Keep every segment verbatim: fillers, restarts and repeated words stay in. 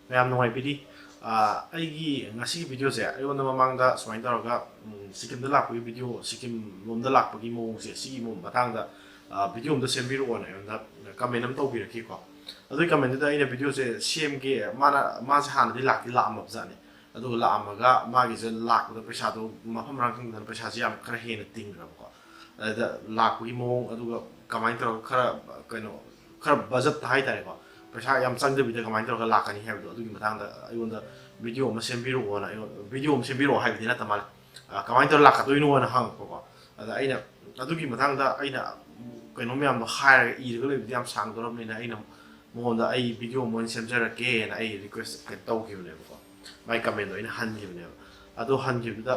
ꯃꯌꯥꯝ ꯅꯨꯡꯉꯥꯏꯕꯤꯔꯤ꯫ ꯑꯥ, ꯑꯩꯒꯤ ꯉꯁꯤꯒꯤ ꯚꯤꯗꯤꯑꯣꯁꯦ ꯑꯩꯉꯣꯟꯗ ꯃꯃꯥꯡꯗ ꯁꯨꯃꯥꯏꯅ ꯇꯧꯔꯒ, ꯎꯝ, ꯁꯤꯛꯀꯤꯝꯗ ꯂꯥꯛꯄꯒꯤ ꯚꯤꯗꯤꯑꯣ, ꯁꯤꯛꯀꯤꯝ ꯂꯣꯝꯗ ꯂꯥꯛꯄꯒꯤ ꯃꯑꯣꯡꯁꯦ, ꯁꯤꯒꯤ ꯃꯑꯣꯡ ꯃꯇꯥꯡꯗ, ꯑꯥ, ꯚꯤꯗꯤꯑꯣ ꯑꯝꯇ ꯁꯦꯝꯕꯤꯔꯛꯑꯣꯅ ꯑꯩꯉꯣꯟꯗ ꯀꯃꯦꯟ ꯑꯃ ꯇꯧꯕꯤꯔꯛꯈꯤꯀꯣ꯫ ꯑꯗꯨꯒꯤ ꯀꯃꯦꯟꯗꯨꯗ ꯑꯩꯅ ꯚꯤꯗꯤꯑꯣꯁꯦ ꯁꯦꯝꯒꯦ, ꯃꯥꯅ, ꯃꯥꯁꯦ ꯍꯥꯟꯅꯗꯤ ꯂꯥꯛꯇꯤ ꯂꯥꯛꯑꯝꯃꯕꯖꯥꯠꯅꯤ꯫ ꯑꯗꯨꯒ ꯂꯥꯛꯑꯝꯃꯒ ꯃꯥꯒꯤꯁꯦ ꯂꯥꯛꯄꯗ ꯄꯩꯁꯥꯗꯣ ꯃꯐꯝ ꯃꯔꯥꯡ ꯈꯪꯗꯅ ꯄꯩꯁꯥꯁꯦ ꯌꯥꯝ ꯈꯔ ꯍꯦꯟꯅ ꯇꯤꯡꯈ꯭ꯔꯕꯀꯣ꯫ ꯑꯗꯨꯗ ꯂꯥꯛꯄꯒꯤ ꯃꯑꯣꯡ, ꯑꯗꯨꯒ ꯀꯃꯥꯏꯅ ꯇꯧꯔꯒ ꯈꯔ, ꯀꯩꯅꯣ, ꯈꯔ ꯕꯖꯠꯇ ꯍꯥꯏꯇꯥꯔꯦꯀꯣ, ꯄꯩꯁꯥ ꯌꯥꯝ ꯆꯪꯗꯕꯤꯗ ꯀꯃꯥꯏꯅ ꯇꯧꯔꯒ ꯂꯥꯛꯀꯅꯤ ꯍꯥꯏꯕꯗꯣ, ꯑꯗꯨꯒꯤ ꯃꯇꯥꯡꯗ ꯑꯩꯉꯣꯟꯗ ꯚꯤꯗꯤꯑꯣ ꯑꯃ ꯁꯦꯝꯕꯤꯔꯛꯑꯣꯅ, ꯑꯩꯉꯣꯟꯗ ꯚꯤꯗꯤꯑꯣ ꯑꯃ ꯁꯦꯝꯕꯤꯔꯛꯑꯣ ꯍꯥꯏꯕꯗꯤ ꯅꯠꯇ ꯃꯥꯜꯂꯦ꯫ ꯑ, ꯀꯃꯥꯏꯅ ꯇꯧꯔꯒ ꯂꯥꯛꯀꯗꯣꯏꯅꯣꯅ ꯍꯪꯉꯛꯄꯀꯣ꯫ ꯑꯗ ꯑꯩꯅ ꯑꯗꯨꯒꯤ ꯃꯇꯥꯡꯗ ꯑꯩꯅ ꯀꯩꯅꯣ ꯃꯌꯥꯝꯗꯣ ꯍꯥꯏꯔꯒ ꯏꯔꯒ ꯂꯩꯕꯗꯤ ꯌꯥꯝ ꯁꯥꯡꯗꯣꯔꯕꯅꯤꯅ, ꯑꯩꯅ ꯃꯉꯣꯟꯗ ꯑꯩ ꯚꯤꯗꯤꯑꯣ ꯑꯃ ꯑꯣꯏꯅ ꯁꯦꯝꯖꯔꯛꯀꯦꯅ ꯑꯩ ꯔꯤꯀ꯭ꯋꯦꯁ ꯇꯧꯈꯤꯕꯅꯦꯕꯀꯣ꯫ ꯃꯥꯏ ꯀꯃꯦꯟꯗꯣ ꯑꯩꯅ ꯍꯟꯈꯤꯕꯅꯦꯕ꯫ ꯑꯗꯣ ꯍꯟꯈꯤꯕꯗꯨꯗ,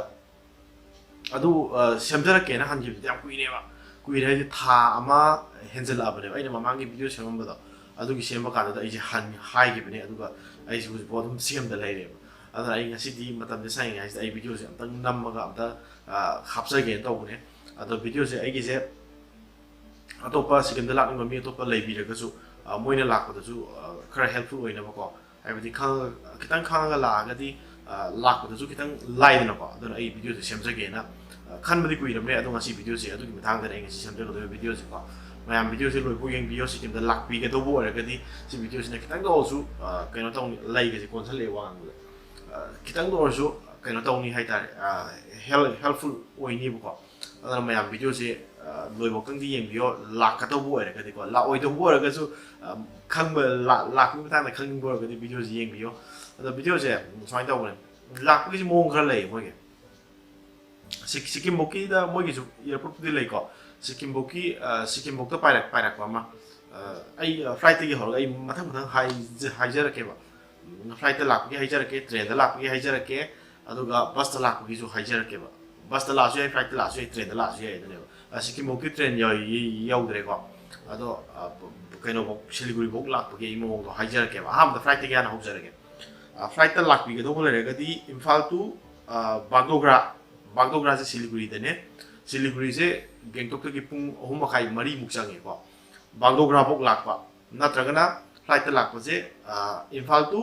ꯑꯗꯨ, ꯑ, ꯁꯦꯝꯖꯔꯛꯀꯦꯅ ꯍꯟꯈꯤꯕꯗꯨꯗꯤ ꯌꯥꯝ ꯀꯨꯏꯔꯦꯕ꯫ ꯀꯨꯏꯔꯦ ꯍꯥꯏꯗꯤ ꯊꯥ ꯑꯃ ꯍꯦꯟꯖꯜꯂꯛꯑꯕꯅꯦꯕ ꯑꯩꯅ ꯃꯃꯥꯡꯒꯤ ꯚꯤꯗꯤꯑꯣ ꯁꯦꯝꯃꯝꯕꯗꯣ꯫ ꯑꯗꯨꯒꯤ ꯁꯦꯝꯕ ꯀꯥꯟꯗꯨꯗ ꯑꯩꯁꯦ ꯍꯟ-, ꯍꯥꯏꯈꯤꯕꯅꯦ, ꯑꯗꯨꯒ ꯑꯩꯁꯦ ꯍꯧꯖꯤꯛꯐꯥꯎ ꯑꯗꯨꯝ ꯁꯦꯝꯗ ꯂꯩꯔꯦꯕ꯫ ꯑꯗꯨꯅ ꯑꯩ ꯉꯁꯤꯗꯤ ꯃꯇꯝꯁꯦ ꯁꯪꯉꯤꯉꯩꯁꯤꯗ ꯑꯩ ꯚꯤꯗꯤꯑꯣꯁꯦ ꯑꯝꯇꯪ ꯅꯝꯃꯒ ꯑꯝꯇ, ꯑ, ꯍꯥꯞꯆꯒꯦꯅ ꯇꯧꯕꯅꯦ꯫ ꯑꯗꯣ ꯚꯤꯗꯤꯑꯣꯁꯦ ꯑꯩꯒꯤꯁꯦ ꯑꯇꯣꯞꯄ ꯁꯤꯛꯀꯤꯝꯗ ꯂꯥꯛꯅꯤꯡꯕ ꯃꯤ ꯑꯇꯣꯞꯄ ꯂꯩꯕꯤꯔꯒꯁꯨ, ꯑ, ꯃꯣꯏꯅ ꯂꯥꯛꯄꯗꯁꯨ, ꯑ, ꯈꯔ ꯍꯦꯜꯞꯐꯨꯜ ꯑꯣꯏꯅꯕꯀꯣ, ꯍꯥꯏꯕꯗꯤ ꯈꯪꯉꯒ, ꯈꯤꯇꯪ ꯈꯪꯉꯒ ꯂꯥꯛꯑꯒꯗꯤ, ꯑ, ꯂꯥꯛꯄꯗꯁꯨ ꯈꯤꯇꯪ ꯂꯥꯏꯗꯅꯀꯣ꯫ ꯑꯗꯨꯅ ꯑꯩ ꯚꯤꯗꯤꯑꯣꯁꯦ ꯁꯦꯝꯖꯒꯦꯅ, ꯑ, ꯈꯟꯕꯗꯤ ꯀꯨꯏꯔꯕꯅꯦ, ꯑꯗꯣ ꯉꯁꯤ ꯚꯤꯗꯤꯑꯣꯁꯦ ꯑꯗꯨꯒꯤ ꯃꯇꯥꯡꯗꯅꯦ ꯑꯩ ꯉꯁꯤ ꯁꯦꯝꯖꯒꯗꯧꯔꯤꯕ ꯚꯤꯗꯤꯑꯣꯁꯦꯀꯣ꯫ ꯃꯌꯥꯝ ꯚꯤꯗꯤꯑꯣꯁꯦ ꯂꯣꯏꯐꯥꯎ ꯌꯦꯡꯕꯤꯌꯣ꯫ ꯁꯤꯛꯀꯤꯝꯗ ꯂꯥꯛꯄꯤꯒꯗꯧꯕ ꯑꯣꯏꯔꯒꯗꯤ ꯁꯤ ꯚꯤꯗꯤꯑꯣꯁꯤꯅ ꯈꯤꯇꯪꯗ ꯑꯣꯏꯔꯁꯨ, ꯑ, ꯀꯩꯅꯣ ꯇꯧꯅꯤ, ꯂꯩꯒꯁꯦ ꯀꯣꯟꯁꯜꯂꯛꯑꯦ ꯋꯥ ꯉꯥꯡꯕꯗ꯫ ꯑ, ꯈꯤꯇꯪꯗ ꯑꯣꯏꯔꯁꯨ ꯀꯩꯅꯣ ꯇꯧꯅꯤ ꯍꯥꯏꯇꯥꯔꯦ, ꯑ, ꯍꯦꯜꯞ, ꯍꯦꯜꯞꯐꯨꯜ ꯑꯣꯏꯅꯤꯕꯀꯣ꯫ ꯑꯗꯨꯅ ꯃꯌꯥꯝ ꯚꯤꯗꯤꯑꯣꯁꯦ, ꯑ, ꯂꯣꯏꯐꯥꯎꯇꯪꯗꯤ ꯌꯦꯡꯕꯤꯌꯣ꯫ ꯂꯥꯛꯀꯗꯧꯕ ꯑꯣꯏꯔꯒꯗꯤꯀꯣ, ꯂꯥꯛꯑꯣꯏꯗꯧꯕ ꯑꯣꯏꯔꯒꯁꯨ, ꯑ, ꯈꯪꯕ, ꯂꯥ-, ꯂꯥꯛꯄꯒꯤ ꯃꯇꯥꯡꯗ ꯈꯪꯅꯤꯡꯕ ꯑꯣꯏꯔꯒꯗꯤ ꯚꯤꯗꯤꯑꯣꯁꯦ ꯌꯦꯡꯕꯤꯌꯣ꯫ ꯑꯗꯣ ꯚꯤꯗꯤꯑꯣꯁꯦ ꯁꯨꯃꯥꯏꯅ ꯇꯧꯕꯅꯦ, ꯂꯥꯛꯄꯒꯤꯁꯦ ꯃꯑꯣꯡ ꯈꯔ ꯂꯩꯌꯦ ꯃꯣꯏꯒꯤ꯫ ꯁꯤꯛ-, ꯁꯤꯛꯀꯤꯝꯐꯧꯀꯤꯗ ꯃꯣꯏꯒꯤꯁꯨ ꯑꯦꯌꯥꯔꯄꯣꯔꯠꯄꯨꯗꯤ ꯂꯩꯀꯣ꯫ ꯁꯤꯛꯀꯤꯝꯐꯧꯀꯤ, ꯑ, ꯁꯤꯛꯀꯤꯝꯐꯧꯇ ꯄꯥꯏꯔꯛ-, ꯄꯥꯏꯔꯛꯄ ꯑꯃ, ꯑ, ꯑꯩ, ꯑ, ꯐ꯭ꯂꯥꯏꯠꯇꯒꯤ ꯍꯧꯔꯒ ꯑꯩ ꯃꯊꯪ ꯃꯊꯪ ꯍꯥꯏꯖ-, ꯍꯥꯏꯖꯔꯛꯀꯦꯕ꯫ ꯎꯝ, ꯐ꯭ꯂꯥꯏꯠꯇ ꯂꯥꯛꯄꯒꯤ ꯍꯥꯏꯖꯔꯛꯀꯦ, ꯇ꯭ꯔꯦꯟꯗ ꯂꯥꯛꯄꯒꯤ ꯍꯥꯏꯖꯔꯛꯀꯦ, ꯑꯗꯨꯒ ꯕꯁꯇ ꯂꯥꯛꯄꯒꯤꯁꯨ ꯍꯥꯏꯖꯔꯛꯀꯦꯕ꯫ ꯕꯁꯇ ꯂꯥꯛꯑꯁꯨ ꯌꯥꯏ, ꯐ꯭ꯂꯥꯏꯠꯇ ꯂꯥꯛꯑꯁꯨ ꯌꯥꯏ, ꯇ꯭ꯔꯦꯟꯗ ꯂꯥꯛꯑꯁꯨ ꯌꯥꯏ ꯑꯗꯨꯅꯦꯕ꯫ ꯑ, ꯁꯤꯛꯀꯤꯝꯐꯧꯗꯤ ꯇ꯭ꯔꯦꯟ ꯌꯧ-, ꯌꯧꯗ꯭ꯔꯦꯀꯣ꯫ ꯑꯗꯣ, ꯑ, ꯀꯩꯅꯣꯐꯧ, ꯁꯤꯂꯤꯒꯨꯔꯤꯐꯧ ꯂꯥꯛꯄꯒꯤ ꯑꯩ ꯃꯑꯣꯡꯗꯣ ꯍꯥꯏꯖꯔꯛꯀꯦꯕ꯫ ꯑꯍꯥꯟꯕꯗ ꯐ꯭ꯂꯥꯏꯠꯇꯒꯤ ꯍꯥꯟꯅ ꯍꯧꯖꯔꯒꯦ꯫ ꯑ, ꯐ꯭ꯂꯥꯏꯠꯇ ꯂꯥꯛꯄꯤꯒꯗꯧꯕ ꯂꯩꯔꯒꯗꯤ ꯏꯝꯐꯥꯜ to, ꯑ, ꯕꯥꯒꯗꯣꯒ꯭ꯔꯥ, ꯕꯥꯒꯗꯣꯒ꯭ꯔꯥꯁꯦ ꯁꯤꯂꯤꯒꯨꯔꯤꯗꯅꯦ꯫ ꯁꯤꯂꯤꯒꯨꯔꯤꯁꯦ ꯒꯦꯡꯇꯣꯛꯇꯒꯤ ꯄꯨꯡ ꯑꯍꯨꯝ ꯃꯈꯥꯏ, ꯃꯔꯤꯃꯨꯛ ꯆꯪꯉꯦꯀꯣ꯫ ꯕꯥꯒꯗꯣꯒ꯭ꯔꯥꯐꯧ ꯂꯥꯛꯄ, ꯅꯠꯇ꯭ꯔꯒꯅ flight ꯇ ꯂꯥꯛꯄꯁꯦ, ꯏꯝꯐꯥꯜ ꯇꯨ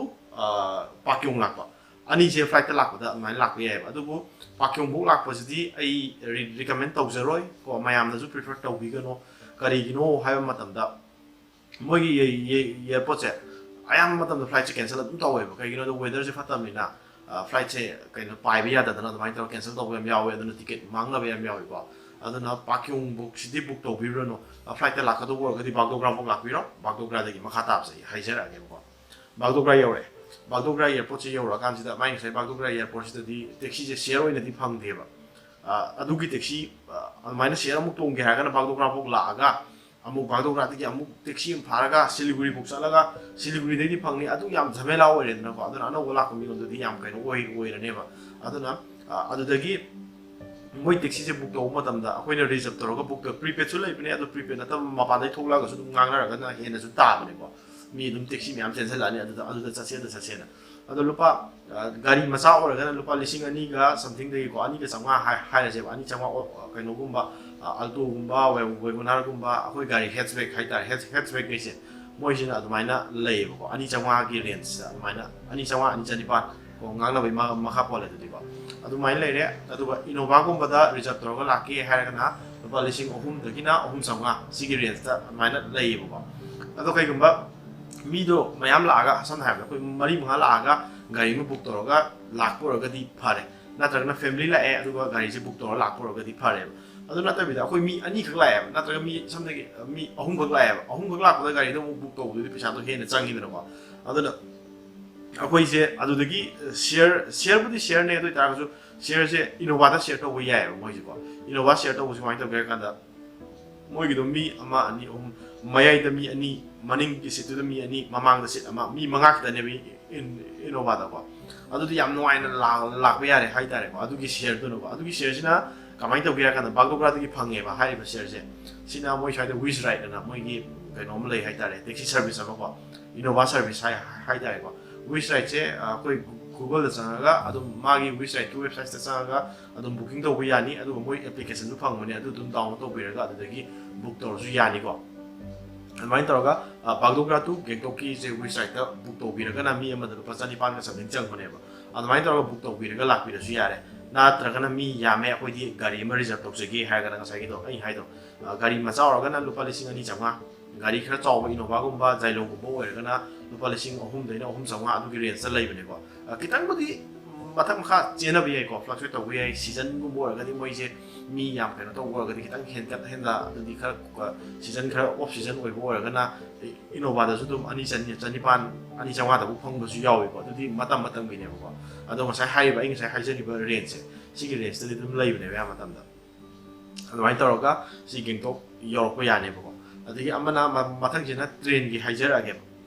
ꯄꯥꯀꯌꯣꯡ ꯂꯥꯛꯄ, ꯑꯅꯤꯁꯦ flight ꯇ ꯂꯥꯛꯄꯗ ꯑꯗꯨꯃꯥꯏꯅ ꯂꯥꯛꯄ ꯌꯥꯏꯑꯕ꯫ ꯑꯗꯨꯕꯨ ꯄꯥꯀꯌꯣꯡꯐꯧ ꯂꯥꯛꯄꯁꯤꯗꯤ ꯑꯩ recommend ꯇꯧꯖꯔꯣꯏ ꯀꯣ, ꯃꯌꯥꯝꯅꯁꯨ prefer ꯇꯧꯕꯤꯒꯅꯣ꯫ ꯀꯔꯤꯒꯤꯅꯣ ꯍꯥꯏꯕ ꯃꯇꯝꯗ, ꯃꯣꯏꯒꯤ airport ꯁꯦ ꯑꯌꯥꯝꯕ ꯃꯇꯝꯗ flight ꯁꯦ cancel ꯑꯗꯨꯝ ꯇꯧꯋꯦꯕ꯫ ꯀꯩꯒꯤꯅꯣꯗ weather ꯁꯦ ꯐꯠꯇꯕꯅꯤꯅ, flight ꯁꯦ ꯀꯩꯅꯣ, ꯄꯥꯏꯕ ꯌꯥꯗꯗꯅ ꯑꯗꯨꯃꯥꯏꯅ ꯇꯧꯔꯒ cancel ꯇꯧꯕ ꯌꯥꯝ ꯌꯥꯎꯋꯦ꯫ ꯑꯗꯨꯅ ticket ꯃꯥꯡꯅꯕ ꯌꯥꯝ ꯌꯥꯎꯋꯤꯀꯣ꯫ ꯑꯗꯨꯅ ꯄꯥꯀꯌꯣꯡꯐꯧꯁꯤꯗꯤ book ꯇꯧꯕꯤꯔꯨꯔꯅꯨ꯫ Flight ꯇ ꯂꯥꯛꯀꯗꯧꯕ ꯑꯣꯏꯔꯒꯗꯤ ꯕꯥꯒꯗꯣꯒ꯭ꯔꯥꯐꯧ ꯂꯥꯛꯄꯤꯔꯣ, ꯕꯥꯒꯗꯣꯒ꯭ꯔꯥꯗꯒꯤ ꯃꯈꯥ ꯇꯥꯕꯁꯦ ꯑꯩ ꯍꯥꯏꯖꯔꯛꯑꯒꯦꯕꯀꯣ꯫ ꯕꯥꯒꯗꯣꯒ꯭ꯔꯥ ꯌꯧꯔꯛꯑꯦ꯫ ꯕꯥꯒꯗꯣꯒ꯭ꯔꯥ airport ꯁꯦ ꯌꯧꯔꯛꯑꯀꯥꯟꯁꯤꯗ ꯃꯥꯏ ꯉꯁꯥꯏ ꯕꯥꯒꯗꯣꯒ꯭ꯔꯥ airport ꯁꯤꯗꯗꯤ taxi ꯁꯦ share ꯑꯣꯏꯅꯗꯤ ꯐꯪꯗꯦꯕ꯫ ꯑꯗꯨꯒꯤ taxi, ꯑꯗꯨꯃꯥꯏꯅ share ꯑꯃꯨꯛ ꯇꯣꯡꯒꯦ ꯍꯥꯏꯔꯒꯅ ꯕꯥꯒꯗꯣꯒ꯭ꯔꯥꯐꯧ ꯂꯥꯛꯑꯒ ꯑꯃꯨꯛ ꯕꯥꯒꯗꯣꯒ꯭ꯔꯥꯗꯒꯤ ꯑꯃꯨꯛ taxi ꯑꯃ ꯐꯥꯔꯒ ꯁꯤꯂꯤꯒꯨꯔꯤꯐꯧ ꯆꯠꯂꯒ ꯁꯤꯂꯤꯒꯨꯔꯤꯗꯒꯤ ꯐꯪꯅꯤ꯫ ꯑꯗꯨ ꯌꯥꯝ ꯖꯃꯦꯂꯥ ꯑꯣꯏꯔꯦꯗꯅꯀꯣ꯫ ꯑꯗꯨꯅ ꯑꯅꯧꯕ ꯂꯥꯛꯄ ꯃꯤꯉꯣꯟꯗꯗꯤ ꯌꯥꯝ ꯀꯩꯅꯣ ꯑꯣꯏ ꯑꯣꯏꯔꯅꯦꯕ꯫ ꯑꯗꯨꯅ ꯑꯗꯨꯗꯒꯤ ꯃꯣꯏ taxi ꯁꯦ book ꯇꯧꯕ ꯃꯇꯝꯗ ꯑꯩꯈꯣꯏꯅ reserve ꯇꯧꯔꯒ book ꯇꯧ, prepaid ꯁꯨ ꯂꯩꯕꯅꯦ꯫ ꯑꯗꯣ prepaid ꯅꯠꯇꯕ ꯃꯄꯥꯟꯗꯩ ꯊꯣꯛꯂꯛꯑꯒꯁꯨ ꯑꯗꯨꯝ ꯉꯥꯡꯅꯔꯒꯅ ꯍꯦꯟꯅꯁꯨ ꯇꯥꯕꯅꯦꯀꯣ꯫ ꯃꯤ ꯑꯗꯨꯝ taxi ꯃꯌꯥꯝ ꯆꯦꯟꯁꯤꯜꯂꯛꯑꯅꯤ ꯑꯗꯨꯗ, ꯑꯗꯨꯗ ꯆꯠꯁꯦ, ꯑꯗꯨꯗ ꯆꯠꯁꯦꯅ꯫ ꯑꯗꯣ ꯂꯨꯄꯥ, ꯒꯥꯔꯤ ꯃꯆꯥ ꯑꯣꯏꯔꯒꯅ ꯂꯨꯄꯥ ꯂꯤꯁꯤꯡ ꯑꯅꯤꯒ something ꯗꯒꯤꯀꯣ, ꯑꯅꯤꯒ ꯆꯥꯝꯃꯉꯥ ꯍꯥꯏ-, ꯍꯥꯏꯔꯁꯦꯕ, ꯑꯅꯤ ꯆꯥꯝꯃꯉꯥ ꯑꯣ-, ꯀꯩꯅꯣꯒꯨꯝꯕ, Alto ꯒꯨꯝꯕ, Wa-, WagonR ꯒꯨꯝꯕ, ꯑꯩꯈꯣꯏ ꯒꯥꯔꯤ hatchback ꯍꯥꯏꯇꯥꯔꯦ, hatch-, hatchback ꯈꯩꯁꯦ, ꯃꯣꯏꯁꯤꯅ ꯑꯗꯨꯃꯥꯏꯅ ꯂꯩꯌꯦꯕꯀꯣ꯫ ꯑꯅꯤ ꯆꯥꯝꯃꯉꯥꯒꯤ range ꯗ ꯑꯗꯨꯃꯥꯏꯅ, ꯑꯅꯤ ꯆꯥꯝꯃꯉꯥ, ꯑꯅꯤ ꯆꯅꯤꯄꯥꯟ ꯀꯣ, ꯉꯥꯡꯅꯕꯒꯤ ꯃ-, ꯃꯈꯥ ꯄꯣꯜꯂꯦ ꯑꯗꯨꯗꯤꯀꯣ꯫ ꯑꯗꯨꯃꯥꯏꯅ ꯂꯩꯔꯦ꯫ ꯑꯗꯨꯒ Innova ꯒꯨꯝꯕꯗ reserve ꯇꯧꯔꯒ ꯂꯥꯛꯀꯦ ꯍꯥꯏꯔꯒꯅ ꯂꯨꯄꯥ ꯂꯤꯁꯤꯡ ꯑꯍꯨꯝꯗꯒꯤꯅ ꯑꯍꯨꯝ ꯆꯥꯝꯃꯉꯥ, ꯁꯤꯒꯤ range ꯇ ꯑꯗꯨꯃꯥꯏꯅ ꯂꯩꯌꯦꯕꯀꯣ꯫ ꯑꯗꯣ ꯀꯩꯒꯨꯝꯕ ꯃꯤꯗꯣ ꯃꯌꯥꯝ ꯂꯥꯛꯑꯒ, ꯁꯝꯅ ꯍꯥꯏꯔꯕꯗ ꯑꯩꯈꯣꯏ ꯃꯔꯤ ꯃꯉꯥ ꯂꯥꯛꯑꯒ ꯒꯥꯔꯤ ꯑꯃ book ꯇꯧꯔꯒ ꯂꯥꯛꯄ ꯑꯣꯏꯔꯒꯗꯤ ꯐꯔꯦ꯫ ꯅꯠꯇ꯭ꯔꯒꯅ family ꯂꯥꯛꯑꯦ ꯑꯗꯨꯒ ꯒꯥꯔꯤꯁꯦ book ꯇꯧꯔꯒ ꯂꯥꯛꯄ ꯑꯣꯏꯔꯒꯗꯤ ꯐꯔꯦꯕ꯫ ꯑꯗꯨ ꯅꯠꯇꯕꯤꯗ ꯑꯩꯈꯣꯏ ꯃꯤ ꯑꯅꯤꯈꯛ ꯂꯥꯛꯑꯦꯕ, ꯅꯠꯇ꯭ꯔꯒ ꯃꯤ ꯁꯝꯅꯒꯤ ꯃꯤ ꯑꯍꯨꯝꯈꯛ ꯂꯥꯛꯑꯦꯕ, ꯑꯍꯨꯝꯈꯛ ꯂꯥꯛꯄꯗ ꯒꯥꯔꯤꯗꯣ ꯑꯃꯨꯛ book ꯇꯧꯕꯗꯨꯗꯤ ꯄꯩꯁꯥꯗꯣ ꯍꯦꯟꯅ ꯆꯪꯉꯤꯗꯅꯀꯣ꯫ ꯑꯗꯨꯅ ꯑꯩꯈꯣꯏꯁꯦ ꯑꯗꯨꯗꯒꯤ share, share ꯕꯨꯗꯤ share ꯅꯦ, ꯑꯗꯨ ꯑꯣꯏꯇꯥꯔꯒꯁꯨ share ꯁꯦ Innova ꯗ share ꯇꯧꯕ ꯌꯥꯏꯑꯕ ꯃꯣꯏꯁꯦꯀꯣ꯫ Innova share ꯇꯧꯕꯁꯦ ꯀꯃꯥꯏꯅ ꯇꯧꯒꯦ ꯍꯥꯏ ꯀꯥꯟꯗ, ꯃꯣꯏꯒꯤꯗꯣ ꯃꯤ ꯑꯃ, ꯑꯅꯤ, ꯑꯍꯨꯝ, ꯃꯌꯥꯏꯗ ꯃꯤ ꯑꯅꯤ, ꯃꯅꯤꯡꯒꯤ seat ꯇꯨꯗ ꯃꯤ ꯑꯅꯤ, ꯃꯃꯥꯡꯗ seat ꯑꯃ, ꯃꯤ ꯃꯉꯥ ꯈꯛꯇꯅꯦꯕ ꯏꯟ-, Innova ꯗꯀꯣ꯫ ꯑꯗꯨꯗꯤ ꯌꯥꯝ ꯅꯨꯡꯉꯥꯏꯅ ꯂꯥ-, ꯂꯥꯛꯄ ꯌꯥꯔꯦ ꯍꯥꯏꯇꯥꯔꯦꯀꯣ꯫ ꯑꯗꯨꯒꯤ share ꯗꯨꯅꯀꯣ꯫ ꯑꯗꯨꯒꯤ share ꯁꯤꯅ ꯀꯃꯥꯏꯅ ꯇꯧꯒꯦ ꯍꯥꯏ ꯀꯥꯟꯗ ꯕꯥꯒꯗꯣꯒ꯭ꯔꯥꯗꯒꯤ ꯐꯪꯉꯦꯕ ꯍꯥꯏꯔꯤꯕ share ꯁꯦ꯫ ꯁꯤꯅ ꯃꯣꯏ ꯁ꯭ꯋꯥꯏꯗ WizRide ꯑꯅ ꯃꯣꯏꯒꯤ ꯀꯩꯅꯣ ꯑꯃ ꯂꯩ ꯍꯥꯏꯇꯥꯔꯦ, taxi service ꯑꯃꯀꯣ, Innova service ꯍꯥꯏ, ꯍꯥꯏꯇꯥꯔꯦꯀꯣ꯫ WizRide ꯁꯦ, ꯑ, ꯑꯩꯈꯣꯏ Google ꯗ ꯆꯪꯉꯒ ꯑꯗꯨꯝ ꯃꯥꯒꯤ WizRide ꯀꯤ website ꯇ ꯆꯪꯉꯒ ꯑꯗꯨꯝ booking ꯇꯧꯕ ꯌꯥꯅꯤ꯫ ꯑꯗꯨꯒ ꯃꯣꯏ application ꯁꯨ ꯐꯪꯕꯅꯦ, ꯑꯗꯨ ꯑꯗꯨꯝ download ꯇꯧꯕꯤꯔꯒ ꯑꯗꯨꯗꯒꯤ book ꯇꯧꯔꯁꯨ ꯌꯥꯅꯤꯀꯣ꯫ ꯑꯗꯨꯃꯥꯏꯅ ꯇꯧꯔꯒ ꯕꯥꯒꯗꯣꯒ꯭ꯔꯥ ꯇꯨ ꯒꯦꯡꯇꯣꯛꯀꯤꯁꯦ ꯋꯦꯁ ꯁꯥꯏꯠꯇ ꯕꯨꯛ ꯇꯧꯕꯤꯔꯒꯅ ꯃꯤ ꯑꯃꯗ ꯂꯨꯄꯥ ꯆꯅꯤꯄꯥꯟꯒ ꯁꯝꯊꯤꯡ ꯆꯪꯕꯅꯦꯕ꯫ ꯑꯗꯨꯃꯥꯏꯅ ꯇꯧꯔꯒ ꯕꯨꯛ ꯇꯧꯕꯤꯔꯒ ꯂꯥꯛꯄꯤꯔꯁꯨ ꯌꯥꯔꯦ꯫ ꯅꯠꯇ꯭ꯔꯒꯅ ꯃꯤ ꯌꯥꯝꯃꯦ, ꯑꯩꯈꯣꯏꯗꯤ ꯒꯥꯔꯤ ꯑꯃ ꯔꯤꯖꯥꯔꯞ ꯇꯧꯖꯒꯦ ꯍꯥꯏꯔꯒꯅ ꯉꯁꯥꯏꯒꯤꯗꯣ ꯑꯩ ꯍꯥꯏꯗꯣ, ꯒꯥꯔꯤ ꯃꯆꯥ ꯑꯣꯏꯔꯒꯅ ꯂꯨꯄꯥ ꯂꯤꯁꯤꯡ ꯑꯅꯤ ꯆꯥꯝꯃꯉꯥ, ꯒꯥꯔꯤ ꯈꯔ ꯆꯥꯎꯕ ꯏꯅꯣꯚꯥꯒꯨꯝꯕ ꯖꯥꯏꯂꯣꯒꯨꯝꯕ ꯑꯣꯏꯔꯒꯅ ꯂꯨꯄꯥ ꯂꯤꯁꯤꯡ ꯑꯍꯨꯝꯗꯩꯅ ꯑꯍꯨꯝ ꯆꯥꯝꯃꯉꯥ ꯑꯗꯨꯒꯤ ꯔꯦꯟꯖꯇ ꯂꯩꯕꯅꯦꯀꯣ꯫ ꯈꯤꯇꯪꯕꯨꯗꯤ ꯃꯊꯛ ꯃꯈꯥ ꯆꯦꯟꯅꯕ ꯌꯥꯏꯀꯣ, ꯐ꯭ꯂꯛꯆꯨꯋꯦꯠ ꯇꯧꯕ ꯌꯥꯏ꯫ ꯁꯤꯖꯟꯒꯨꯝꯕ ꯑꯣꯏꯔꯒꯗꯤ ꯃꯣꯏꯁꯦ ꯃꯤ ꯌꯥꯝ ꯀꯩꯅꯣ ꯇꯧꯕ ꯑꯣꯏꯔꯒꯗꯤ ꯈꯤꯇꯪ ꯍꯦꯟꯒꯠ ꯍꯦꯟꯗ, ꯑꯗꯨꯗꯤ ꯈꯔ ꯁꯤꯖꯟ ꯈꯔ ꯑꯣꯐ ꯁꯤꯖꯟ ꯑꯣꯏꯕ ꯑꯣꯏꯔꯒꯅ ꯏꯅꯣꯚꯥꯗꯁꯨ ꯑꯗꯨꯝ ꯑꯅꯤ ꯆꯅꯤ, ꯆꯅꯤꯄꯥꯟ, ꯑꯅꯤ ꯆꯥꯝꯃꯉꯥꯗꯕꯨ ꯐꯪꯕꯁꯨ ꯌꯥꯎꯋꯦꯀꯣ꯫ ꯑꯗꯨꯗꯤ ꯃꯇꯝ ꯃꯇꯝꯒꯤꯅꯦꯕꯀꯣ꯫ ꯑꯗꯣ ꯉꯁꯥꯏ ꯍꯥꯏꯔꯤꯕ, ꯑꯩ ꯉꯁꯥꯏ ꯍꯥꯏꯖꯔꯤꯕ ꯔꯦꯟꯖꯁꯦ, ꯁꯤꯒꯤ ꯔꯦꯟꯖꯇꯗꯤ ꯑꯗꯨꯝ ꯂꯩꯕꯅꯦꯕ ꯑꯌꯥꯝꯕ ꯃꯇꯝꯗ꯫ ꯑꯗꯨꯃꯥꯏꯅ ꯇꯧꯔꯒ ꯁꯤ ꯒꯦꯡꯇꯣꯛ ꯌꯧꯔꯛꯄ ꯌꯥꯅꯦꯕꯀꯣ꯫ ꯑꯗꯒꯤ ꯑꯃꯅ ꯃ-, ꯃꯊꯪꯁꯤꯅ ꯇ꯭ꯔꯦꯟꯒꯤ ꯍꯥꯏꯖꯔꯛꯑꯒꯦꯕ꯫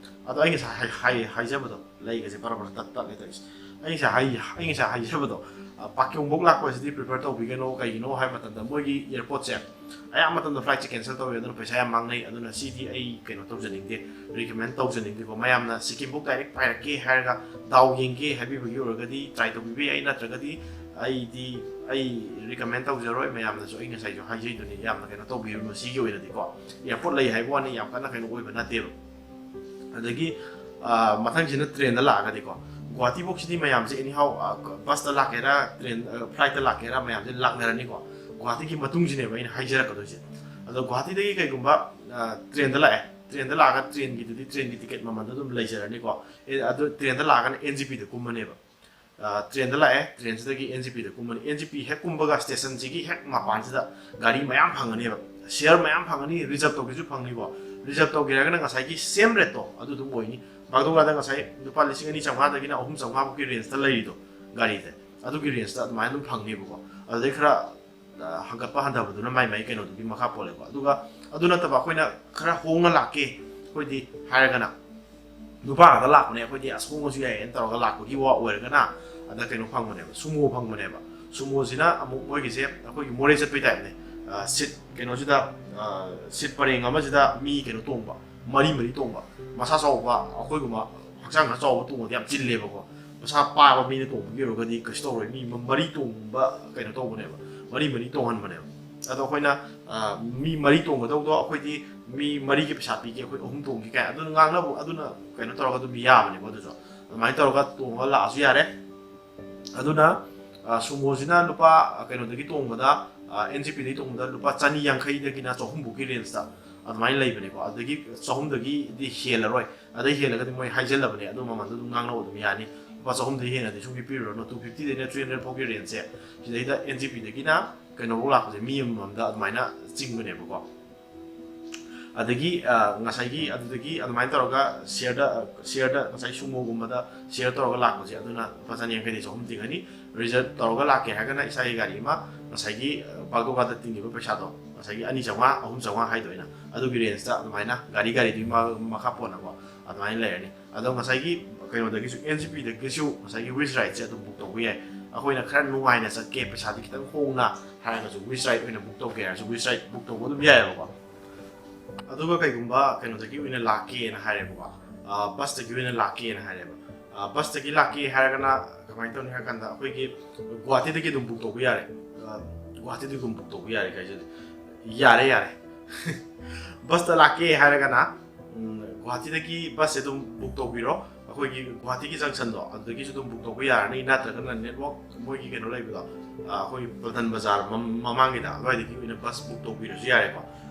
ꯑꯗꯣ ꯑꯩ ꯉꯁꯥꯏ ꯍꯥꯏ-, ꯍꯥꯏ-, ꯍꯥꯏꯖꯕꯗꯣ, ꯂꯩꯒꯁꯦ ꯕꯔꯥ ꯕꯔꯥ ꯇꯠ ꯇꯠꯂꯦ ꯇꯧꯔꯤꯁꯦ꯫ ꯑꯩ ꯉꯁꯥꯏ ꯍꯥꯏ-, ꯑꯩ ꯉꯁꯥꯏ ꯍꯥꯏꯖꯕꯗꯣ, ꯑ, ꯄꯥꯀꯤꯌꯣꯡꯐꯧ ꯂꯥꯛꯄꯁꯤꯗꯤ ꯄ꯭ꯔꯤꯐꯔ ꯇꯧꯕꯤꯒꯅꯣ꯫ ꯀꯩꯒꯤꯅꯣ ꯍꯥꯏꯕ ꯃꯇꯝꯗ ꯃꯣꯏꯒꯤ ꯑꯦꯌꯥꯔꯄꯣꯔꯠꯁꯦ ꯑꯌꯥꯝꯕ ꯃꯇꯝꯗ ꯐ꯭ꯂꯥꯏꯠꯁꯦ ꯀꯦꯟꯁꯦꯜ ꯇꯧꯋꯦ, ꯑꯗꯨꯅ ꯄꯩꯁꯥ ꯌꯥꯝ ꯃꯥꯡꯅꯩ꯫ ꯑꯗꯨꯅ ꯁꯤꯗꯤ ꯑꯩ ꯀꯩꯅꯣ ꯇꯧꯖꯅꯤꯡꯗꯦ, ꯔꯤꯀꯃꯦꯟ ꯇꯧꯖꯅꯤꯡꯗꯦꯀꯣ꯫ ꯃꯌꯥꯝꯅ ꯁꯤꯀꯤꯝꯐꯧ ꯗꯥꯏꯔꯦꯛ ꯄꯥꯏꯔꯛꯀꯦ ꯍꯥꯏꯔꯒ ꯗꯥꯎ ꯌꯦꯡꯒꯦ ꯍꯥꯏꯕꯤꯕꯒꯤ ꯑꯣꯏꯔꯒꯗꯤ ꯇ꯭ꯔꯥꯏ ꯇꯧꯕꯤꯕ ꯌꯥꯏ, ꯅꯠꯇ꯭ꯔꯒꯗꯤ ꯑꯩꯗꯤ, ꯑꯩ ꯔꯤꯀꯃꯦꯟ ꯇꯧꯖꯔꯣꯏ꯫ ꯃꯌꯥꯝꯅꯁꯨ ꯑꯩ ꯉꯁꯥꯏꯁꯨ ꯍꯥꯏꯖꯩꯗꯨꯅꯤ, ꯌꯥꯝꯅ ꯀꯩꯅꯣ ꯇꯧꯕꯤꯔꯨꯅꯨ꯫ ꯁꯤꯒꯤ ꯑꯣꯏꯅꯗꯤꯀꯣ, ꯑꯦꯌꯥꯔꯄꯣꯔꯠ ꯂꯩ ꯍꯥꯏꯕ ꯋꯥꯅꯤ, ꯌꯥꯝ ꯀꯟꯅ ꯀꯩꯅꯣ ꯑꯣꯏꯕ ꯅꯠꯇꯦꯕ꯫ ꯑꯗꯒꯤ, ꯑ, ꯃꯊꯪꯁꯤꯅ ꯇ꯭ꯔꯦꯟꯗ ꯂꯥꯛꯑꯒꯗꯤꯀꯣ, ꯒꯨꯍꯥꯇꯤꯐꯧꯁꯤꯗꯤ ꯃꯌꯥꯝꯁꯦ ꯑꯦꯅꯤꯍꯥꯎ, ꯑ, ꯕꯁꯇ ꯂꯥꯛꯀꯦꯔꯥ, ꯇ꯭ꯔꯦꯟ, ꯑ, ꯐ꯭ꯂꯥꯏꯠꯇ ꯂꯥꯛꯀꯦꯔꯥ, ꯃꯌꯥꯝꯁꯦ ꯂꯥꯛꯅꯔꯅꯤꯀꯣ꯫ ꯒꯨꯍꯥꯇꯤꯒꯤ ꯃꯇꯨꯡꯁꯤꯅꯦꯕ ꯑꯩꯅ ꯍꯥꯏꯖꯔꯛꯀꯗꯣꯏꯁꯦ꯫ ꯑꯗꯣ ꯒꯨꯍꯥꯇꯤꯗꯒꯤ ꯀꯩꯒꯨꯝꯕ, ꯑ, ꯇ꯭ꯔꯦꯟꯗ ꯂꯥꯛꯑꯦ, ꯇ꯭ꯔꯦꯟꯗ ꯂꯥꯛꯑꯒ ꯇ꯭ꯔꯦꯟꯒꯤꯗꯨꯗꯤ ꯇ꯭ꯔꯦꯟꯒꯤ ꯇꯤꯀꯦꯠ ꯃꯃꯜꯗꯣ ꯑꯗꯨꯝ ꯂꯩꯖꯔꯅꯤꯀꯣ꯫ ꯑꯦ, ꯑꯗꯨ ꯇ꯭ꯔꯦꯟꯗ ꯂꯥꯛꯑꯒꯅ ꯑꯦꯟ ꯖꯤ ꯄꯤꯗ ꯀꯨꯝꯃꯅꯦꯕ꯫ ꯑ, ꯇ꯭ꯔꯦꯟꯗ ꯂꯥꯛꯑꯦ, ꯇ꯭ꯔꯦꯟꯁꯤꯗꯒꯤ ꯑꯦꯟ ꯖꯤ ꯄꯤꯗ ꯀꯨꯝꯃꯅꯤ꯫ ꯑꯦꯟ ꯖꯤ ꯄꯤ ꯍꯦꯛ ꯀꯨꯝꯕꯒ ꯁ꯭ꯇꯦꯁꯟꯁꯤꯒꯤ ꯍꯦꯛ ꯃꯄꯥꯟꯁꯤꯗ ꯒꯥꯔꯤ ꯃꯌꯥꯝ ꯐꯪꯒꯅꯦꯕ, ꯁꯤꯌꯔ ꯃꯌꯥꯝ ꯐꯪꯒꯅꯤ꯫ ꯔꯤꯖꯥꯔꯞ ꯇꯧꯒꯦꯁꯨ ꯐꯪꯅꯤꯀꯣ꯫ ꯔꯤꯖꯥꯔꯞ ꯇꯧꯒꯦ ꯍꯥꯏꯔꯒꯅ ꯉꯁꯥꯏꯒꯤ ꯁꯦꯝ ꯔꯦꯠꯇꯣ ꯑꯗꯨ ꯑꯗꯨꯝ ꯑꯣꯏꯅꯤ꯫ ꯕꯥꯒꯗꯣꯒ꯭ꯔꯥꯗ ꯉꯁꯥꯏ ꯂꯨꯄꯥ ꯂꯤꯁꯤꯡ ꯑꯅꯤ ꯆꯥꯝꯃꯉꯥꯗꯒꯤꯅ ꯑꯍꯨꯝ ꯆꯥꯝꯃꯉꯥ ꯐꯥꯎꯒꯤ ꯔꯦꯟꯖꯇ ꯂꯩꯔꯤꯗꯣ, ꯒꯥꯔꯤꯁꯦ ꯑꯗꯨꯒꯤ ꯔꯦꯟꯖꯇ ꯑꯗꯨꯃꯥꯏꯅ ꯑꯗꯨꯝ ꯐꯪꯅꯦꯕꯀꯣ꯫ ꯑꯗꯨꯗꯩ ꯈꯔ, ꯑ, ꯍꯪꯒꯠꯄ ꯍꯟꯊꯕꯗꯨꯅ ꯃꯥꯏ ꯃꯥꯏ ꯀꯩꯅꯣꯗꯨꯒꯤ ꯃꯈꯥ ꯄꯣꯜꯂꯦꯀꯣ꯫ ꯑꯗꯨꯒ ꯑꯗꯨ ꯅꯠꯇꯕ ꯑꯩꯈꯣꯏꯅ ꯈꯔ ꯍꯣꯡꯅ ꯂꯥꯛꯀꯦ ꯑꯩꯈꯣꯏꯗꯤ ꯍꯥꯏꯔꯒꯅ, ꯅꯨꯄꯥ ꯉꯥꯛꯇ ꯂꯥꯛꯄꯅꯦ ꯑꯩꯈꯣꯏꯗꯤ, ꯑꯁ, ꯍꯣꯡꯉꯁꯨ ꯌꯥꯏꯌꯦꯅ ꯇꯧꯔꯒ ꯂꯥꯛꯄꯒꯤ ꯋꯥ ꯑꯣꯏꯔꯒꯅ, ꯑꯗ ꯀꯩꯅꯣ ꯐꯪꯕꯅꯦꯕ, ꯁꯨꯃꯣ ꯐꯪꯕꯅꯦꯕ꯫ ꯁꯨꯃꯣꯁꯤꯅ ꯑꯃꯨꯛ ꯃꯣꯏꯒꯤꯁꯦ ꯑꯩꯈꯣꯏꯒꯤ ꯃꯣꯔꯦ ꯆꯠꯄꯩ ꯇꯥꯏꯞꯅꯦ꯫ ꯑ, ꯁꯤꯠ ꯀꯩꯅꯣꯁꯤꯗ, ꯑ, ꯁꯤꯠ ꯄꯔꯦꯡ ꯑꯃꯁꯤꯗ ꯃꯤ ꯀꯩꯅꯣ ꯇꯣꯡꯕ, ꯃꯔꯤ ꯃꯔꯤ ꯇꯣꯡꯕ, ꯃꯁꯥ ꯆꯥꯎꯕ, ꯑꯩꯈꯣꯏꯒꯨꯝꯕ ꯍꯛꯆꯥꯡ ꯈꯔ ꯆꯥꯎꯕ ꯇꯣꯡꯕꯗꯤ ꯌꯥꯝ ꯆꯤꯜꯂꯦꯕꯀꯣ꯫ ꯃꯁꯥ ꯄꯥꯕ ꯃꯤꯅ ꯇꯣꯡꯕꯒꯤ ꯑꯣꯏꯔꯒꯗꯤ ꯀꯩꯁꯨ ꯇꯧꯔꯣꯏ꯫ ꯃꯤ ꯃ-, ꯃꯔꯤ ꯇꯣꯡꯕ ꯀꯩꯅꯣ ꯇꯧꯕꯅꯦꯕ, ꯃꯔꯤ ꯃꯔꯤ ꯇꯣꯡꯍꯟꯕꯅꯦꯕ꯫ ꯑꯗꯣ ꯑꯩꯈꯣꯏꯅ, ꯑ, ꯃꯤ ꯃꯔꯤ ꯇꯣꯡꯒꯗꯧꯗꯣ ꯑꯩꯈꯣꯏꯗꯤ ꯃꯤ ꯃꯔꯤꯒꯤ ꯄꯩꯁꯥ ꯄꯤꯒꯦ, ꯑꯩꯈꯣꯏ ꯑꯍꯨꯝ ꯇꯣꯡꯒꯦ ꯀꯥꯏ ꯑꯗꯨꯅ ꯉꯥꯡꯅꯕ, ꯑꯗꯨꯅ ꯀꯩꯅꯣ ꯇꯧꯔꯒ ꯑꯗꯨꯝ ꯌꯥꯕꯅꯦꯕ꯫ ꯑꯗꯨꯁꯨ ꯑꯗꯨꯃꯥꯏꯅ ꯇꯧꯔꯒ ꯇꯣꯡꯉꯒ ꯂꯥꯛꯑꯁꯨ ꯌꯥꯔꯦ꯫ ꯑꯗꯨꯅ, ꯑ, ꯁꯨꯃꯣꯁꯤꯅ ꯂꯨꯄꯥ, ꯑ, ꯀꯩꯅꯣꯗꯒꯤ ꯇꯣꯡꯕꯗ, ꯑꯦꯟ ꯖꯤ ꯄꯤꯗꯒꯤ ꯇꯣꯡꯕꯗ ꯂꯨꯄꯥ ꯆꯅꯤ ꯌꯥꯡꯈꯩꯗꯒꯤꯅ ꯆꯍꯨꯝ ꯐꯥꯎꯒꯤ ꯔꯦꯟꯖꯇ ꯑꯗꯨꯃꯥꯏꯅ ꯂꯩꯕꯅꯦꯀꯣ꯫ ꯑꯗꯨꯗꯒꯤ ꯆꯍꯨꯝꯗꯒꯤꯗꯤ ꯍꯦꯜꯂꯔꯣꯏ꯫ ꯑꯗꯩ ꯍꯦꯜꯂꯒꯗꯤ ꯃꯣꯏ ꯍꯥꯏꯖꯜꯂꯕꯅꯦ, ꯑꯗꯨ ꯃꯃꯜꯗꯣ ꯑꯗꯨꯝ ꯉꯥꯡꯅꯧ ꯑꯗꯨꯝ ꯌꯥꯅꯤ꯫ ꯂꯨꯄꯥ ꯆꯍꯨꯝꯗꯒꯤ ꯍꯦꯟꯅꯗꯤ ꯁꯨꯡꯄꯤ ꯄꯤꯔꯨꯔꯅꯨ꯫ Two fifty ꯗꯩꯅ three hundred ꯐꯥꯎꯒꯤ ꯔꯦꯟꯖꯁꯦ, ꯁꯤꯗꯩꯗ ꯑꯦꯟ ꯖꯤ ꯄꯤꯗꯒꯤꯅ ꯀꯩꯅꯣꯐꯥꯎ ꯂꯥꯛꯄꯁꯦ ꯃꯤ ꯑꯃꯃꯝꯗ ꯑꯗꯨꯃꯥꯏꯅ ꯆꯤꯡꯕꯅꯦꯕꯀꯣ꯫ ꯑꯗꯒꯤ, ꯑ, ꯉꯁꯥꯏꯒꯤ ꯑꯗꯨꯗꯒꯤ ꯑꯗꯨꯃꯥꯏꯅ ꯇꯧꯔꯒ ꯁꯤꯌꯔꯗ, ꯁꯤꯌꯔꯗ ꯉꯁꯥꯏ ꯁꯨꯃꯣꯒꯨꯝꯕꯗ ꯁꯤꯌꯔ ꯇꯧꯔꯒ ꯂꯥꯛꯄꯁꯦ, ꯑꯗꯨꯅ ꯂꯨꯄꯥ ꯆꯅꯤ ꯌꯥꯡꯈꯩꯗꯒꯤ ꯆꯍꯨꯝ ꯇꯤꯡꯒꯅꯤ꯫ ꯔꯤꯖꯔꯞ ꯇꯧꯔꯒ ꯂꯥꯛꯀꯦ ꯍꯥꯏꯔꯒꯅ ꯏꯁꯥꯒꯤ ꯒꯥꯔꯤ ꯑꯃ ꯉꯁꯥꯏꯒꯤ, ꯑ, ꯄꯥꯜꯒꯣꯒꯥꯗ ꯇꯤꯡꯉꯤꯕ ꯄꯩꯁꯥꯗꯣ, ꯉꯁꯥꯏꯒꯤ ꯑꯅꯤ ꯆꯥꯝꯃꯉꯥ, ꯑꯍꯨꯝ ꯆꯥꯝꯃꯉꯥ ꯍꯥꯏꯗꯣ ꯑꯩꯅ, ꯑꯗꯨꯒꯤ ꯔꯦꯟꯖꯇ ꯑꯗꯨꯃꯥꯏꯅ ꯒꯥꯔꯤ ꯒꯥꯔꯤꯗꯨꯒꯤ ꯃ-, ꯃꯈꯥ ꯄꯣꯟꯅꯀꯣ ꯑꯗꯨꯃꯥꯏꯅ ꯂꯩꯔꯅꯤ꯫ ꯑꯗꯣ ꯉꯁꯥꯏꯒꯤ ꯀꯩꯅꯣꯗꯒꯤꯁꯨ, ꯑꯦꯟ ꯖꯤ ꯄꯤꯗꯒꯤꯁꯨ ꯉꯁꯥꯏꯒꯤ ꯋꯤꯁ ꯔꯥꯏꯗꯁꯦ ꯑꯗꯨꯝ ꯕꯨꯛ ꯇꯧꯕ ꯌꯥꯏ꯫ ꯑꯩꯈꯣꯏꯅ ꯈꯔ ꯅꯨꯡꯉꯥꯏꯅ ꯆꯠꯀꯦ, ꯄꯩꯁꯥꯗꯤ ꯈꯤꯇꯪ ꯍꯣꯡꯅ ꯍꯥꯏꯔꯒꯁꯨ ꯋꯤꯁ ꯔꯥꯏꯗ ꯑꯣꯏꯅ ꯕꯨꯛ ꯇꯧꯒꯦ ꯍꯥꯏꯔꯁꯨ ꯋꯤꯁ ꯔꯥꯏꯗ ꯕꯨꯛ ꯇꯧꯕ ꯑꯗꯨꯝ ꯌꯥꯏꯑꯕꯀꯣ꯫ ꯑꯗꯨꯒ ꯀꯩꯒꯨꯝꯕ ꯀꯩꯅꯣꯗꯒꯤ ꯑꯣꯏꯅ ꯂꯥꯛꯀꯦꯅ ꯍꯥꯏꯔꯦꯕꯀꯣ, ꯑ, ꯕꯁꯇꯒꯤ ꯑꯣꯏꯅ ꯂꯥꯛꯀꯦꯅ ꯍꯥꯏꯔꯦꯕ꯫ ꯑ, ꯕꯁꯇꯒꯤ ꯂꯥꯛꯀꯦ ꯍꯥꯏꯔꯒꯅ ꯀꯃꯥꯏꯅ ꯇꯧꯅꯤ ꯍꯥꯏ ꯀꯥꯟꯗ, ꯑꯩꯈꯣꯏꯒꯤ ꯒꯨꯍꯥꯇꯤꯗꯒꯤ ꯑꯗꯨꯝ ꯕꯨꯛ ꯇꯧꯕ ꯌꯥꯔꯦ꯫ ꯑ, ꯒꯨꯍꯥꯇꯤꯗꯒꯤ ꯑꯗꯨꯝ ꯕꯨꯛ ꯇꯧꯕ ꯌꯥꯔꯦ ꯀꯥꯏꯁꯤꯗꯤ꯫ ꯌꯥꯔꯦ, ꯌꯥꯔꯦ꯫ ꯕꯁꯇ ꯂꯥꯛꯀꯦ ꯍꯥꯏꯔꯒꯅ, ꯎꯝ, ꯒꯨꯍꯥꯇꯤꯗꯒꯤ ꯕꯁꯁꯦ ꯑꯗꯨꯝ ꯕꯨꯛ ꯇꯧꯕꯤꯔꯣ꯫ ꯑꯩꯈꯣꯏꯒꯤ ꯒꯨꯍꯥꯇꯤꯒꯤ ꯖꯪꯁꯟꯗꯣ, ꯑꯗꯨꯗꯒꯤꯁꯨ ꯑꯗꯨꯝ ꯕꯨꯛ ꯇꯧꯕ ꯌꯥꯔꯅꯤ, ꯅꯠꯇ꯭ꯔꯒꯅ ꯅꯦꯠꯋꯥꯛ ꯃꯣꯏꯒꯤ ꯀꯩꯅꯣ ꯂꯩꯕꯗꯣ, ꯑ, ꯑꯩꯈꯣꯏꯒꯤ ꯄꯜꯇꯟ ꯕꯖꯥꯔ ꯃꯝ-, ꯃꯃꯥꯡꯒꯤꯗ, ꯑꯗꯨꯋꯥꯏꯗꯒꯤ ꯑꯣꯏꯅ ꯕꯁ ꯕꯨꯛ ꯇꯧꯕꯤꯔꯁꯨ ꯌꯥꯔꯦꯀꯣ꯫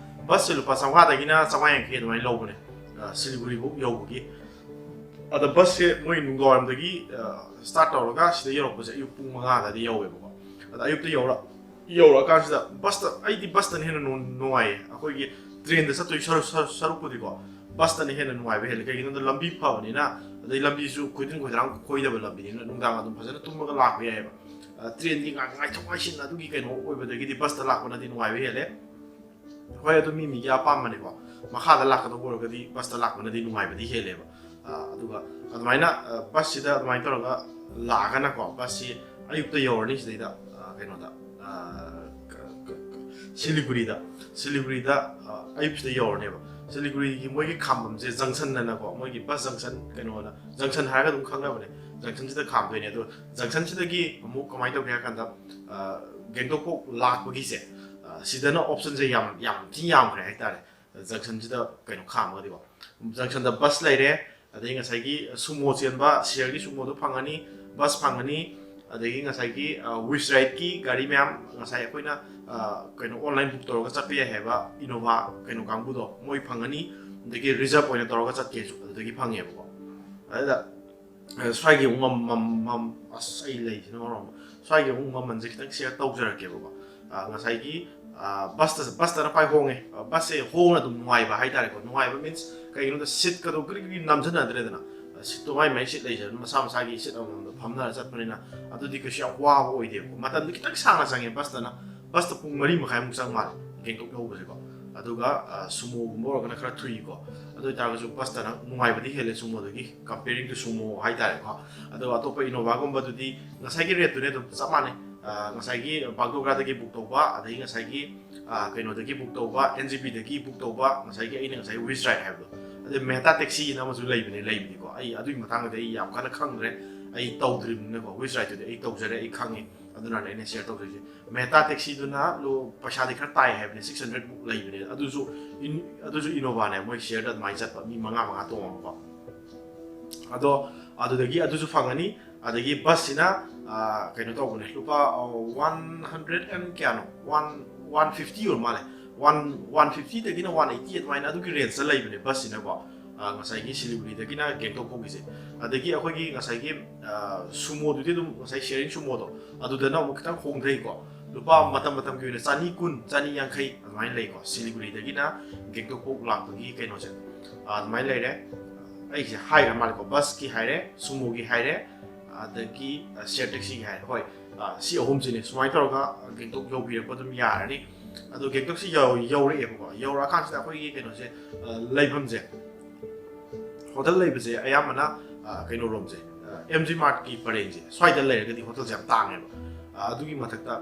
ꯕꯁꯁꯦ ꯂꯨꯄꯥ ꯆꯥꯝꯃꯉꯥꯗꯒꯤꯅ ꯆꯥꯝꯃꯉꯥ ꯌꯥꯡꯈꯩ ꯑꯗꯨꯃꯥꯏꯅ ꯂꯧꯕꯅꯦ, ꯑ, ꯁꯤꯂꯤꯒꯨꯔꯤꯐꯧ ꯌꯧꯕꯒꯤ꯫ ꯑꯗ ꯕꯁꯁꯦ ꯃꯣꯏ ꯅꯨꯡꯗꯥꯡꯋꯥꯏꯔꯝꯗꯒꯤ, ꯑ, ꯁ꯭ꯇꯥꯔꯠ ꯇꯧꯔꯒ ꯁꯤꯗ ꯌꯧꯔꯛꯄꯁꯦ ꯑꯌꯨꯛ ꯄꯨꯡ ꯃꯉꯥ ꯑꯗꯨꯋꯥꯏꯗ ꯌꯧꯋꯦꯕꯀꯣ꯫ ꯑꯗ ꯑꯌꯨꯛꯇ ꯌꯧꯔ-, ꯌꯧꯔꯛꯑꯀꯥꯟꯁꯤꯗ ꯕꯁꯇ, ꯑꯩꯗꯤ ꯕꯁꯇꯅ ꯍꯦꯟꯅ ꯅꯨꯡ-, ꯅꯨꯡꯉꯥꯏꯌꯦ꯫ ꯑꯩꯈꯣꯏꯒꯤ ꯇ꯭ꯔꯦꯟꯗ ꯆꯠꯇꯣꯏ ꯁꯔꯨꯛ-, ꯁꯔꯨꯛ-, ꯁꯔꯨꯛꯄꯨꯗꯤꯀꯣ, ꯕꯁꯇꯅ ꯍꯦꯟꯅ ꯅꯨꯡꯉꯥꯏꯕ ꯍꯦꯜꯂꯦ꯫ ꯀꯩꯒꯤꯅꯣꯗ ꯂꯝꯕꯤ ꯐꯕꯅꯤꯅ, ꯑꯗꯩ ꯂꯝꯕꯤꯁꯨ ꯈꯣꯏꯗꯤꯡ ꯈꯣꯏꯗꯥꯡ ꯈꯣꯏꯗꯕ ꯂꯝꯕꯤꯅꯤꯅ ꯅꯨꯡꯗꯥꯡ ꯑꯗꯨꯝ ꯐꯖꯅ ꯇꯨꯝꯃꯒ ꯂꯥꯛꯄ ꯌꯥꯏꯑꯕ꯫ ꯑ, ꯇ꯭ꯔꯦꯟꯒꯤ ꯉꯥꯏ-, ꯉꯥꯏꯊꯣꯛ ꯉꯥꯏꯁꯤꯟ ꯑꯗꯨꯒꯤ ꯀꯩꯅꯣ ꯑꯣꯏꯕꯗꯒꯤꯗꯤ ꯕꯁꯇ ꯂꯥꯛꯄꯅꯗꯤ ꯅꯨꯡꯉꯥꯏꯕ ꯍꯦꯜꯂꯦ꯫ ꯍꯣꯏ, ꯑꯗꯨ ꯃꯤ ꯃꯤꯒꯤ ꯑꯄꯥꯝꯕꯅꯤꯀꯣ꯫ ꯃꯈꯥꯗ ꯂꯥꯛꯀꯗꯧꯕ ꯑꯣꯏꯔꯒꯗꯤ ꯕꯁꯇ ꯂꯥꯛꯄꯅꯗꯤ ꯅꯨꯡꯉꯥꯏꯕꯗꯤ ꯍꯦꯜꯂꯦꯕ꯫ ꯑ, ꯑꯗꯨꯒ ꯑꯗꯨꯃꯥꯏꯅ, ꯑ, ꯕꯁꯁꯤꯗ ꯑꯗꯨꯃꯥꯏꯅ ꯇꯧꯔꯒ ꯂꯥꯛꯑꯒꯅꯀꯣ, ꯕꯁꯁꯤ ꯑꯌꯨꯛꯇ ꯌꯧꯔꯅꯤ ꯁꯤꯗꯩꯗ, ꯑ, ꯀꯩꯅꯣꯗ, ꯑ, ꯀ-, ꯀ-, ꯀ-, ꯁꯤꯂꯤꯒꯨꯔꯤꯗ, ꯁꯤꯂꯤꯒꯨꯔꯤꯗ, ꯑ, ꯑꯌꯨꯛꯁꯤꯗ ꯌꯧꯔꯅꯦꯕ꯫ ꯁꯤꯂꯤꯒꯨꯔꯤꯒꯤ ꯃꯣꯏꯒꯤ ꯈꯥꯝꯕꯝꯁꯦ ꯖꯪꯁꯟ ꯑꯅꯀꯣ, ꯃꯣꯏꯒꯤ ꯕꯁ ꯖꯪꯁꯟ, ꯀꯩꯅꯣꯅ, ꯖꯪꯁꯟ ꯍꯥꯏꯔꯒ ꯑꯗꯨꯝ ꯈꯪꯅꯕꯅꯦ꯫ ꯖꯪꯁꯟꯁꯤꯗ ꯈꯥꯝꯗꯣꯏꯅꯦ꯫ ꯑꯗꯣ ꯖꯪꯁꯟꯁꯤꯗꯒꯤ ꯑꯃꯨꯛ ꯀꯃꯥꯏꯅ ꯇꯧꯒꯦ ꯍꯥꯏ ꯀꯥꯟꯗ, ꯑ, ꯒꯦꯡꯇꯣꯛ ꯐꯥꯎ ꯂꯥꯛꯄꯒꯤꯁꯦ, ꯑ, ꯁꯤꯗꯅ ꯑꯣꯞꯁꯟꯁꯦ ꯌꯥꯝ ꯌꯥꯝ ꯊꯤꯅ ꯌꯥꯝꯈ꯭ꯔꯦ ꯍꯥꯏꯇꯥꯔꯦ꯫ ꯖꯪꯁꯟꯁꯤꯗ ꯀꯩꯅꯣ ꯈꯥꯝꯃꯒꯗꯤꯀꯣ, ꯖꯪꯁꯟꯗ ꯕꯁ ꯂꯩꯔꯦ, ꯑꯗꯩ ꯉꯁꯥꯏꯒꯤ ꯁꯨꯃꯣ ꯆꯦꯟꯕ, ꯁꯤꯌꯔꯒꯤ ꯁꯨꯃꯣꯗꯣ ꯐꯪꯉꯅꯤ, ꯕꯁ ꯐꯪꯉꯅꯤ, ꯑꯗꯒꯤ ꯉꯁꯥꯏꯒꯤ ꯋꯤꯁ ꯔꯥꯏꯠꯀꯤ ꯒꯥꯔꯤ ꯃꯌꯥꯝ, ꯉꯁꯥꯏ ꯑꯩꯈꯣꯏꯅ ꯀꯩꯅꯣ ꯑꯣꯟꯂꯥꯏꯟ ꯕꯨꯛ ꯇꯧꯔꯒ ꯆꯠꯄ ꯌꯥꯏ ꯍꯥꯏꯕ ꯏꯅꯣꯚꯥ ꯀꯩꯅꯣ ꯀꯥꯡꯕꯨꯗꯣ, ꯃꯣꯏ ꯐꯪꯉꯅꯤ, ꯑꯗꯒꯤ ꯔꯤꯖꯔꯞ ꯑꯣꯏꯅ ꯇꯧꯔꯒ ꯆꯠꯀꯦꯁꯨ ꯑꯗꯨꯗꯒꯤ ꯐꯪꯉꯦꯕꯀꯣ꯫ ꯑꯗꯨꯗ ꯁ꯭ꯋꯥꯏꯒꯤ ꯑꯃꯨꯛ ꯃꯝ ꯃꯝ ꯃꯝ ꯑꯁ ꯑꯩ ꯂꯩꯁꯤꯅ ꯃꯔꯣꯝ ꯑꯃ꯫ ꯁ꯭ꯋꯥꯏꯒꯤ ꯑꯃꯨꯛ ꯃꯃꯜꯁꯦ ꯈꯤꯇꯪ ꯁꯤꯌꯔ ꯇꯧꯖꯔꯛꯀꯦꯕꯀꯣ꯫ ꯉꯁꯥꯏꯒꯤ ꯕꯁꯇ ꯕꯁꯇꯅ ꯈ꯭ꯋꯥꯏ ꯍꯣꯡꯉꯦ꯫ ꯕꯁꯁꯦ ꯍꯣꯡꯅ ꯑꯗꯨꯝ ꯅꯨꯡꯉꯥꯏꯕ ꯍꯥꯏꯇꯥꯔꯦꯀꯣ꯫ ꯅꯨꯡꯉꯥꯏꯕ ꯃꯤꯟꯁ ꯀꯩꯒꯤꯅꯣꯗ ꯁꯤꯠꯀꯗꯣ ꯀ꯭ꯔꯤꯛ ꯀ꯭ꯔꯤꯛ ꯅꯝꯁꯤꯟꯅꯗ꯭ꯔꯦꯗꯅ꯫ ꯁꯤꯠꯇꯣ ꯃꯥꯏ ꯃꯥꯏ ꯁꯤꯠ ꯂꯩꯖꯔꯦ, ꯃꯁꯥ ꯃꯁꯥꯒꯤ ꯁꯤꯠ ꯑꯃꯃꯝꯗ ꯐꯝꯅꯔ ꯆꯠꯄꯅꯤꯅ ꯑꯗꯨꯗꯤ ꯀꯩꯁꯨ ꯌꯥꯝ ꯋꯥꯕ ꯑꯣꯏꯗꯦꯕꯀꯣ꯫ ꯃꯇꯝꯗꯤ ꯈꯤꯇꯪ ꯁꯥꯡꯅ ꯆꯪꯉꯦ ꯕꯁꯇꯅ꯫ ꯕꯁꯇ ꯄꯨꯡ ꯃꯔꯤ ꯃꯈꯥꯏꯃꯨꯛ ꯆꯪ ꯃꯥꯜꯂꯦ ꯒꯦꯡꯇꯣꯛ ꯌꯧꯕꯁꯦꯀꯣ꯫ ꯑꯗꯨꯒ ꯁꯨꯃꯣꯒꯨꯝꯕ ꯑꯣꯏꯔꯒꯅ ꯈꯔ ꯊꯨꯏꯀꯣ꯫ ꯑꯗꯨ ꯑꯣꯏꯇꯥꯔꯒꯁꯨ ꯕꯁꯇꯅ ꯅꯨꯡꯉꯥꯏꯕꯗꯤ ꯍꯦꯜꯂꯦ ꯁꯨꯃꯣꯗꯒꯤ, comparing to sumo ꯍꯥꯏꯇꯥꯔꯦꯀꯣ꯫ ꯑꯗꯨꯒ ꯑꯇꯣꯞꯄ ꯏꯅꯣꯚꯥꯒꯨꯝꯕꯗꯨꯗꯤ ꯉꯁꯥꯏꯒꯤ ꯔꯦꯠꯇꯨꯅꯦ ꯑꯗꯨꯝ ꯆꯞ ꯃꯥꯟꯅꯩ꯫ ꯉꯁꯥꯏꯒꯤ ꯕꯥꯒꯗꯣꯒ꯭ꯔꯥꯗꯒꯤ ꯕꯨꯛ ꯇꯧꯕ, ꯑꯗꯒꯤ ꯉꯁꯥꯏꯒꯤ ꯀꯩꯅꯣꯗꯒꯤ ꯕꯨꯛ ꯇꯧꯕ, ꯑꯦꯟ ꯖꯤ ꯄꯤꯗꯒꯤ ꯕꯨꯛ ꯇꯧꯕ, ꯉꯁꯥꯏꯒꯤ ꯑꯩꯅ ꯉꯁꯥꯏ ꯋꯤꯁ ꯔꯥꯏꯠ ꯍꯥꯏꯕꯗꯣ꯫ ꯑꯗꯩ ꯃꯦꯇꯥ ꯇꯦꯛꯁꯤꯅ ꯑꯃꯁꯨ ꯂꯩꯕꯅꯦ, ꯂꯩꯕꯗꯤꯀꯣ꯫ ꯑꯩ ꯑꯗꯨꯒꯤ ꯃꯇꯥꯡꯗꯗꯤ ꯑꯩ ꯌꯥꯝ ꯀꯟꯅ ꯈꯪꯗ꯭ꯔꯦ, ꯑꯩ ꯇꯧꯗ꯭ꯔꯤꯕꯅꯤꯅꯀꯣ꯫ ꯋꯤꯁ ꯔꯥꯏꯠꯇꯨꯗꯤ ꯑꯩ ꯇꯧꯖꯔꯦ, ꯑꯩ ꯈꯪꯉꯤ, ꯑꯗꯨꯅꯅꯦ ꯑꯩꯅ ꯁꯤꯌꯔ ꯇꯧꯖꯔꯤꯁꯦ꯫ ꯃꯦꯇꯥ ꯇꯦꯛꯁꯤꯗꯨꯅ ꯂꯣ ꯄꯩꯁꯥꯗꯤ ꯈꯔ ꯇꯥꯏ ꯍꯥꯏꯕꯅꯦ, ꯁꯤꯛꯁ ꯍꯟꯗ꯭ꯔꯦꯗꯃꯨꯛ ꯂꯩꯕꯅꯦ꯫ ꯑꯗꯨꯁꯨ ꯑꯗꯨꯁꯨ ꯏꯅꯣꯚꯥꯅꯦ, ꯃꯣꯏ ꯁꯤꯌꯔꯗ ꯑꯗꯨꯃꯥꯏꯅ ꯆꯠꯄ ꯃꯤ ꯃꯉꯥ ꯃꯉꯥ ꯇꯣꯡꯉꯒꯀꯣ꯫ ꯑꯗꯣ ꯑꯗꯨꯗꯒꯤ ꯑꯗꯨꯁꯨ ꯐꯪꯉꯅꯤ꯫ ꯑꯗꯒꯤ ꯕꯁꯁꯤꯅ ꯀꯩꯅꯣ ꯇꯧꯕꯅꯦ, ꯂꯨꯄꯥ ꯋꯥꯟ ꯍꯟꯗ꯭ꯔꯦꯗ ꯑꯦꯟ ꯀꯌꯥꯅꯣ, ꯋꯥꯟ ꯋꯥꯟ ꯐꯤꯐꯇꯤ ꯑꯣꯏꯔ ꯃꯥꯜꯂꯦ꯫ ꯋꯥꯟ ꯋꯥꯟ ꯐꯤꯐꯇꯤꯗꯒꯤꯅ ꯋꯥꯟ ꯑꯩꯠꯇꯤ ꯑꯗꯨꯃꯥꯏꯅ ꯑꯗꯨꯒꯤ ꯔꯦꯟꯖꯇ ꯂꯩꯕꯅꯦ ꯕꯁꯁꯤꯅꯀꯣ꯫ ꯉꯁꯥꯏꯒꯤ ꯁꯤꯂꯤꯒꯨꯔꯤꯗꯒꯤꯅ ꯒꯦꯡꯇꯣꯛ ꯐꯥꯎꯒꯤꯁꯦ꯫ ꯑꯗꯒꯤ ꯑꯩꯈꯣꯏꯒꯤ ꯉꯁꯥꯏꯒꯤ ꯁꯨꯃꯣꯗꯨꯗꯤ ꯑꯗꯨꯝ ꯉꯁꯥꯏ ꯁꯤꯌꯔꯤꯡ ꯁꯨꯃꯣꯗꯣ, ꯑꯗꯨꯗꯅ ꯑꯃꯨꯛ ꯈꯤꯇꯪ ꯍꯣꯡꯊꯩꯀꯣ꯫ ꯂꯨꯄꯥ ꯃꯇꯝ ꯃꯇꯝꯒꯤ ꯑꯣꯏꯅ ꯆꯅꯤ ꯀꯨꯟ, ꯆꯅꯤ ꯌꯥꯡꯈꯩ ꯑꯗꯨꯃꯥꯏꯅ ꯂꯩꯀꯣ꯫ ꯁꯤꯂꯤꯒꯨꯔꯤꯗꯒꯤꯅ ꯒꯦꯡꯇꯣꯛ ꯐꯥꯎ ꯂꯥꯛꯄꯒꯤ ꯀꯩꯅꯣꯁꯦ ꯑꯗꯨꯃꯥꯏꯅ ꯂꯩꯔꯦ꯫ ꯑꯩꯁꯦ ꯍꯥꯏꯈ꯭ꯔ ꯃꯥꯜꯂꯦꯀꯣ, ꯕꯁꯀꯤ ꯍꯥꯏꯔꯦ, ꯁꯨꯃꯣꯒꯤ ꯍꯥꯏꯔꯦ, ꯑꯗꯒꯤ ꯁꯤꯌꯔ ꯇꯦꯛꯁꯤꯒꯤ ꯍꯥꯏꯔꯦ꯫ ꯍꯣꯏ, ꯁꯤ ꯑꯍꯨꯝꯁꯤꯅꯦ꯫ ꯁꯨꯃꯥꯏꯅ ꯇꯧꯔꯒ ꯒꯦꯡꯇꯣꯛ ꯌꯧꯕꯤꯔꯛꯄ ꯑꯗꯨꯝ ꯌꯥꯔꯅꯤ꯫ ꯑꯗꯣ ꯒꯦꯡꯇꯣꯛꯁꯤ ꯌꯧꯔꯛꯑꯦꯕꯀꯣ꯫ ꯌꯧꯔꯛꯑꯀꯥꯟꯁꯤꯗ ꯑꯩꯈꯣꯏꯒꯤ ꯀꯩꯅꯣꯁꯦ, ꯂꯩꯐꯝꯁꯦ, ꯍꯣꯇꯦꯜ ꯂꯩꯕꯁꯦ ꯑꯌꯥꯝꯕꯅ ꯀꯩꯅꯣꯔꯣꯝꯁꯦ, ꯑꯦꯝ ꯖꯤ ꯃꯥꯔꯠꯀꯤ ꯄꯔꯦꯡꯁꯦ ꯁ꯭ꯋꯥꯏꯗ ꯂꯩꯔꯒꯗꯤ ꯍꯣꯇꯦꯜꯁꯦ ꯌꯥꯝ ꯇꯥꯡꯉꯦꯕ꯫ ꯑꯗꯨꯒꯤ ꯃꯊꯛꯇ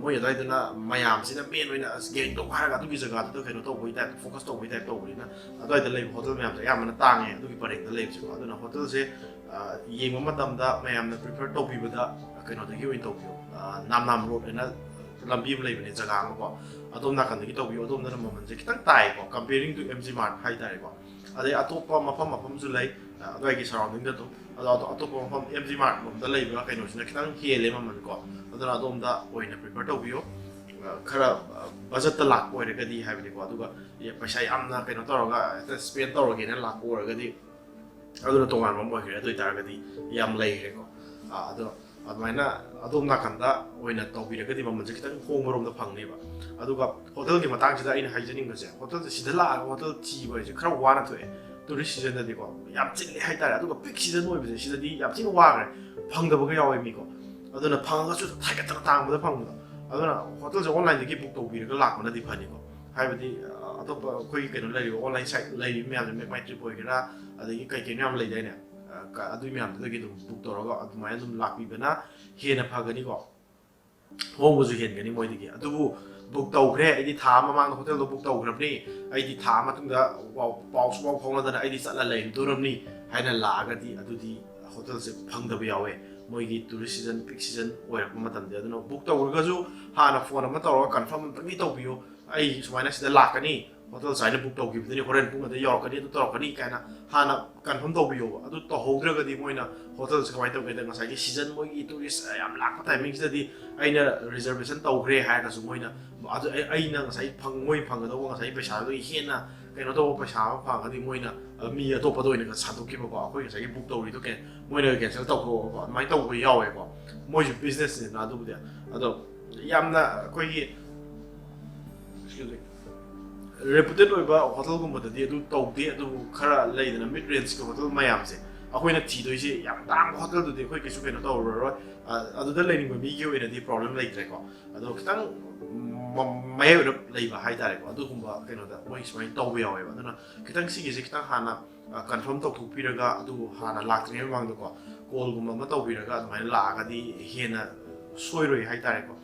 ꯃꯣꯏ ꯑꯗꯨꯋꯥꯏꯗꯅ ꯃꯌꯥꯝꯁꯤꯅ ꯃꯦꯟ ꯑꯣꯏꯅ ꯑꯁ ꯒꯦꯡꯇꯣꯛ ꯍꯥꯏꯔꯒ ꯑꯗꯨꯒꯤ ꯖꯒꯥꯗꯨꯗ ꯀꯩꯅꯣ ꯇꯧꯕꯒꯤ ꯇꯥꯏꯞꯇ, ꯐꯣꯀꯁ ꯇꯧꯕꯒꯤ ꯇꯥꯏꯞ ꯇꯧꯕꯅꯤꯅ ꯑꯗꯨꯋꯥꯏꯗ ꯂꯩꯕ ꯍꯣꯇꯦꯜ ꯃꯌꯥꯝꯁꯦ ꯑꯌꯥꯝꯕꯅ ꯇꯥꯡꯉꯦ ꯑꯗꯨꯒꯤ ꯄꯔꯦꯡꯗ ꯂꯩꯕꯁꯦꯀꯣ꯫ ꯑꯗꯨꯅ ꯍꯣꯇꯦꯜꯁꯦ ꯌꯦꯡꯕ ꯃꯇꯝꯗ ꯃꯌꯥꯝꯅ ꯄ꯭ꯔꯤꯐꯔ ꯇꯧꯕꯤꯕꯗ ꯀꯩꯅꯣꯗꯒꯤ ꯑꯣꯏꯅ ꯇꯧꯕꯤꯌꯣ, ꯅꯥꯝꯅꯥꯝ ꯔꯣꯗ ꯍꯥꯏꯅ ꯂꯝꯕꯤ ꯑꯃ ꯂꯩꯕꯅꯦ, ꯖꯒꯥ ꯑꯃꯀꯣ, ꯑꯗꯣꯝ ꯅꯥꯀꯟꯗꯒꯤ ꯇꯧꯕꯤꯌꯨ꯫ ꯑꯗꯣꯝꯗꯅ ꯃꯃꯜꯁꯦ ꯈꯤꯇꯪ ꯇꯥꯏꯀꯣ, comparing to M G Mart ꯍꯥꯏꯇꯥꯔꯦꯀꯣ꯫ ꯑꯗꯩ ꯑꯇꯣꯞꯄ ꯃꯐꯝ ꯃꯐꯝꯁꯨ ꯂꯩ, ꯑ, ꯑꯗꯨꯋꯥꯏꯒꯤ surrounding ꯗ ꯑꯗꯨꯝ꯫ ꯑꯗꯣ ꯑꯇꯣ-, ꯑꯇꯣꯞꯄ ꯃꯐꯝ M G Mart ꯂꯣꯝꯗ ꯂꯩꯕ ꯀꯩꯅꯣꯁꯤꯅ ꯈꯤꯇꯪ ꯍꯦꯜꯂꯦ ꯃꯃꯜꯀꯣ, ꯑꯗꯨꯅ ꯑꯗꯣꯝꯗ ꯑꯣꯏꯅ prefer ꯇꯧꯕꯤꯌꯣ꯫ ꯑ, ꯈꯔ, ꯑ, budget ꯇ ꯂꯥꯛꯄ ꯑꯣꯏꯔꯒꯗꯤ ꯍꯥꯏꯕꯅꯤꯀꯣ, ꯑꯗꯨꯒ ꯌꯦ-, ꯄꯩꯁꯥ ꯌꯥꯝꯅ ꯀꯩꯅꯣ ꯇꯧꯔꯒ ꯍꯦꯛꯇ spend ꯇꯧꯔꯒꯦꯅ ꯂꯥꯛꯄ ꯑꯣꯏꯔꯒꯗꯤ ꯑꯗꯨꯅ ꯇꯣꯉꯥꯟꯕ ꯑꯃ ꯑꯣꯏꯈ꯭ꯔꯦ꯫ ꯑꯗꯨ ꯑꯣꯏꯇꯥꯔꯒꯗꯤ ꯌꯥꯝ ꯂꯩꯈ꯭ꯔꯦꯀꯣ꯫ ꯑ, ꯑꯗꯣ ꯑꯗꯨꯃꯥꯏꯅ ꯑꯗꯣꯝ ꯅꯥꯀꯟꯗ ꯑꯣꯏꯅ ꯇꯧꯕꯤꯔꯒꯗꯤ ꯃꯃꯜꯁꯦ ꯈꯤꯇꯪ ꯍꯣꯡꯕꯔꯣꯝꯗ ꯐꯪꯅꯦꯕ꯫ ꯑꯗꯨꯒ hotel ꯒꯤ ꯃꯇꯥꯡꯁꯤꯗ ꯑꯩꯅ ꯍꯥꯏꯖꯅꯤꯡꯕꯁꯦ, hotel ꯁꯦ ꯁꯤꯗ ꯂꯥꯛꯑꯒ hotel ꯊꯤꯕ ꯍꯥꯏꯁꯦ ꯈꯔ ꯋꯥꯅ ꯊꯣꯛꯑꯦ꯫ Tourist season ꯗꯗꯤꯀꯣ ꯌꯥꯝ ꯆꯤꯜꯂꯦ ꯍꯥꯏꯇꯥꯔꯦ꯫ ꯑꯗꯨꯒ peak season ꯑꯣꯏꯕꯁꯦ ꯁꯤꯗꯗꯤ ꯌꯥꯝ ꯊꯤꯅ ꯋꯥꯈ꯭ꯔꯦ, ꯐꯪꯗꯕꯒ ꯌꯥꯎꯋꯦ ꯃꯤꯀꯣ꯫ ꯑꯗꯨꯅ ꯐꯪꯉꯒꯁꯨ ꯊꯥꯏꯒꯠꯇꯅ ꯇꯥꯡꯕꯗ ꯐꯪꯕꯗꯣ꯫ ꯑꯗꯨꯅ hotel ꯁꯦ online ꯗꯒꯤ book ꯇꯧꯕꯤꯔꯒ ꯂꯥꯛꯄꯅꯗꯤ ꯐꯅꯤꯀꯣ꯫ ꯍꯥꯏꯕꯗꯤ, ꯑ, ꯑꯇꯣꯞꯄ ꯑꯩꯈꯣꯏꯒꯤ ꯀꯩꯅꯣ ꯂꯩꯔꯤꯕ online site ꯂꯩꯔꯤꯕ ꯃꯌꯥꯝꯁꯦ, MakeMyTrip ꯑꯣꯏꯒꯦꯔꯥ, ꯑꯗꯒꯤ ꯀꯩ ꯀꯩꯅꯣ ꯌꯥꯝ ꯂꯩꯗꯥꯏꯅꯦ, ꯑ, ꯀ-, ꯑꯗꯨꯒꯤ ꯃꯌꯥꯝꯗꯨꯗꯒꯤ ꯑꯗꯨꯝ book ꯇꯧꯔꯒ ꯑꯗꯨꯃꯥꯏꯅ ꯑꯗꯨꯝ ꯂꯥꯛꯄꯤꯕꯅ ꯍꯦꯟꯅ ꯐꯒꯅꯤꯀꯣ꯫ ꯍꯣꯡꯕꯁꯨ ꯍꯦꯟꯒꯅꯤ ꯃꯣꯏꯗꯒꯤ꯫ ꯑꯗꯨꯕꯨ book ꯇꯧꯈ꯭ꯔꯦ, ꯑꯩꯗꯤ ꯊꯥ ꯑꯃ ꯃꯃꯥꯡꯗ hotel ꯗꯣ book ꯇꯧꯈ꯭ꯔꯕꯅꯤ, ꯑꯩꯗꯤ ꯊꯥ ꯑꯃ ꯃꯇꯨꯡꯗ ꯄꯥꯎ, ꯄꯥꯎ ꯁꯨꯡꯐꯥꯎ ꯐꯥꯎꯅꯗꯅ ꯑꯩꯗꯤ ꯆꯠꯂ ꯂꯩꯔꯨꯗꯣꯔꯕꯅꯤ ꯍꯥꯏꯅ ꯂꯥꯛꯑꯒꯗꯤ ꯑꯗꯨꯗꯤ hotel ꯁꯦ ꯐꯪꯗꯕ ꯌꯥꯎꯋꯦ꯫ ꯃꯣꯏꯒꯤ tourist season, peak season ꯑꯣꯏꯔꯛꯄ ꯃꯇꯝꯗ꯫ ꯑꯗꯨꯅ book ꯇꯧꯔꯒꯁꯨ ꯍꯥꯟꯅ phone ꯑꯃ ꯇꯧꯔꯒ confirm ꯑꯝꯇꯪꯗꯤ ꯇꯧꯕꯤꯌꯨ, "ꯑꯩ ꯁꯨꯃꯥꯏꯅ ꯁꯤꯗ ꯂꯥꯛꯀꯅꯤ, hotel ꯁꯨꯃꯥꯏꯅ book ꯇꯧꯈꯤꯕꯗꯨꯅꯤ, ꯍꯣꯔꯦꯟ ꯄꯨꯡ ꯑꯗ ꯌꯧꯔꯛꯀꯅꯤ, ꯑꯗꯨ ꯇꯧꯔꯛꯀꯅꯤ" ꯀꯥꯏꯅ ꯍꯥꯟꯅ confirm ꯇꯧꯕꯤꯌꯣꯕ꯫ ꯑꯗꯨ ꯇꯧꯍꯧꯗ꯭ꯔꯒꯗꯤ ꯃꯣꯏꯅ hotel ꯁꯦ ꯀꯃꯥꯏꯅ ꯇꯧꯒꯦꯗ, ꯉꯁꯥꯏꯒꯤ season, ꯃꯣꯏꯒꯤ tourist ꯌꯥꯝ ꯂꯥꯛꯄ timing ꯁꯤꯗꯗꯤ ꯑꯩꯅ reservation ꯇꯧꯈ꯭ꯔꯦ ꯍꯥꯏꯔꯒꯁꯨ ꯃꯣꯏꯅ ꯑꯗꯨ ꯑꯩ-, ꯑꯩꯅ ꯉꯁꯥꯏ ꯐꯪ-, ꯃꯣꯏ ꯐꯪꯒꯗꯧꯕ ꯉꯁꯥꯏ ꯄꯩꯁꯥꯗꯨꯗꯒꯤ ꯍꯦꯟꯅ ꯀꯩꯅꯣ ꯇꯧꯕ ꯄꯩꯁꯥ ꯑꯃ ꯐꯪꯉꯒꯗꯤ ꯃꯣꯏꯅ, ꯑ, ꯃꯤ ꯑꯇꯣꯞꯄꯗ ꯑꯣꯏꯅ ꯁꯟꯗꯣꯛꯈꯤꯕꯀꯣ, ꯑꯩꯈꯣꯏ ꯉꯁꯥꯏꯒꯤ book ꯇꯧꯔꯤꯗꯣ ꯀꯦ-, ꯃꯣꯏꯅ cancel ꯇꯧꯊꯣꯛꯑꯒꯀꯣ, ꯑꯗꯨꯃꯥꯏꯅ ꯇꯧꯕ ꯌꯥꯎꯋꯦꯀꯣ꯫ ꯃꯣꯏꯁꯨ business ꯅꯤꯅ꯫ ꯑꯗꯨꯕꯨꯗꯤ ꯑꯗꯣ ꯌꯥꯝꯅ ꯑꯩꯈꯣꯏꯒꯤ, excuse me, reputed ꯑꯣꯏꯕ hotel ꯒꯨꯝꯕꯗꯗꯤ ꯑꯗꯨ ꯇꯧꯗꯦ꯫ ꯑꯗꯨꯕꯨ ꯈꯔ ꯂꯩꯗꯅ mid range ꯀꯤ hotel ꯃꯌꯥꯝꯁꯦ, ꯑꯩꯈꯣꯏꯅ ꯊꯤꯗꯣꯏꯁꯦ ꯌꯥꯝ ꯇꯥꯡꯕ hotel ꯗꯨꯗꯤ ꯑꯩꯈꯣꯏ ꯀꯩꯁꯨ ꯀꯩꯅꯣ ꯇꯧꯔꯔꯣꯏ꯫ ꯑ, ꯑꯗꯨꯗ ꯂꯩꯅꯤꯡꯕ ꯃꯤꯒꯤ ꯑꯣꯏꯅꯗꯤ problem ꯂꯩꯇ꯭ꯔꯦꯀꯣ꯫ ꯑꯗꯣ ꯈꯤꯇꯪ ꯃ-, ꯃꯌꯥꯏ ꯑꯣꯏꯔꯞ ꯂꯩꯕ ꯍꯥꯏꯇꯥꯔꯦꯀꯣ, ꯑꯗꯨꯒꯨꯝꯕ ꯀꯩꯅꯣꯗ ꯃꯣꯏ ꯁꯨꯃꯥꯏꯅ ꯇꯧꯕ ꯌꯥꯎꯋꯦꯕ꯫ ꯑꯗꯨꯅ ꯈꯤꯇꯪ ꯁꯤꯒꯤꯁꯦ ꯈꯤꯇꯪ ꯍꯥꯟꯅ, ꯑ, confirm ꯇꯧꯊꯣꯛꯄꯤꯔꯒ, ꯑꯗꯨ ꯍꯥꯟꯅ ꯂꯥꯛꯇ꯭ꯔꯤꯉꯩ ꯃꯃꯥꯡꯗꯀꯣ, call ꯒꯨꯝꯕ ꯑꯃ ꯇꯧꯕꯤꯔꯒ ꯑꯗꯨꯃꯥꯏꯅ ꯂꯥꯛꯑꯒꯗꯤ ꯍꯦꯟꯅ ꯁꯣꯏꯔꯣꯏ ꯍꯥꯏꯇꯥꯔꯦꯀꯣ꯫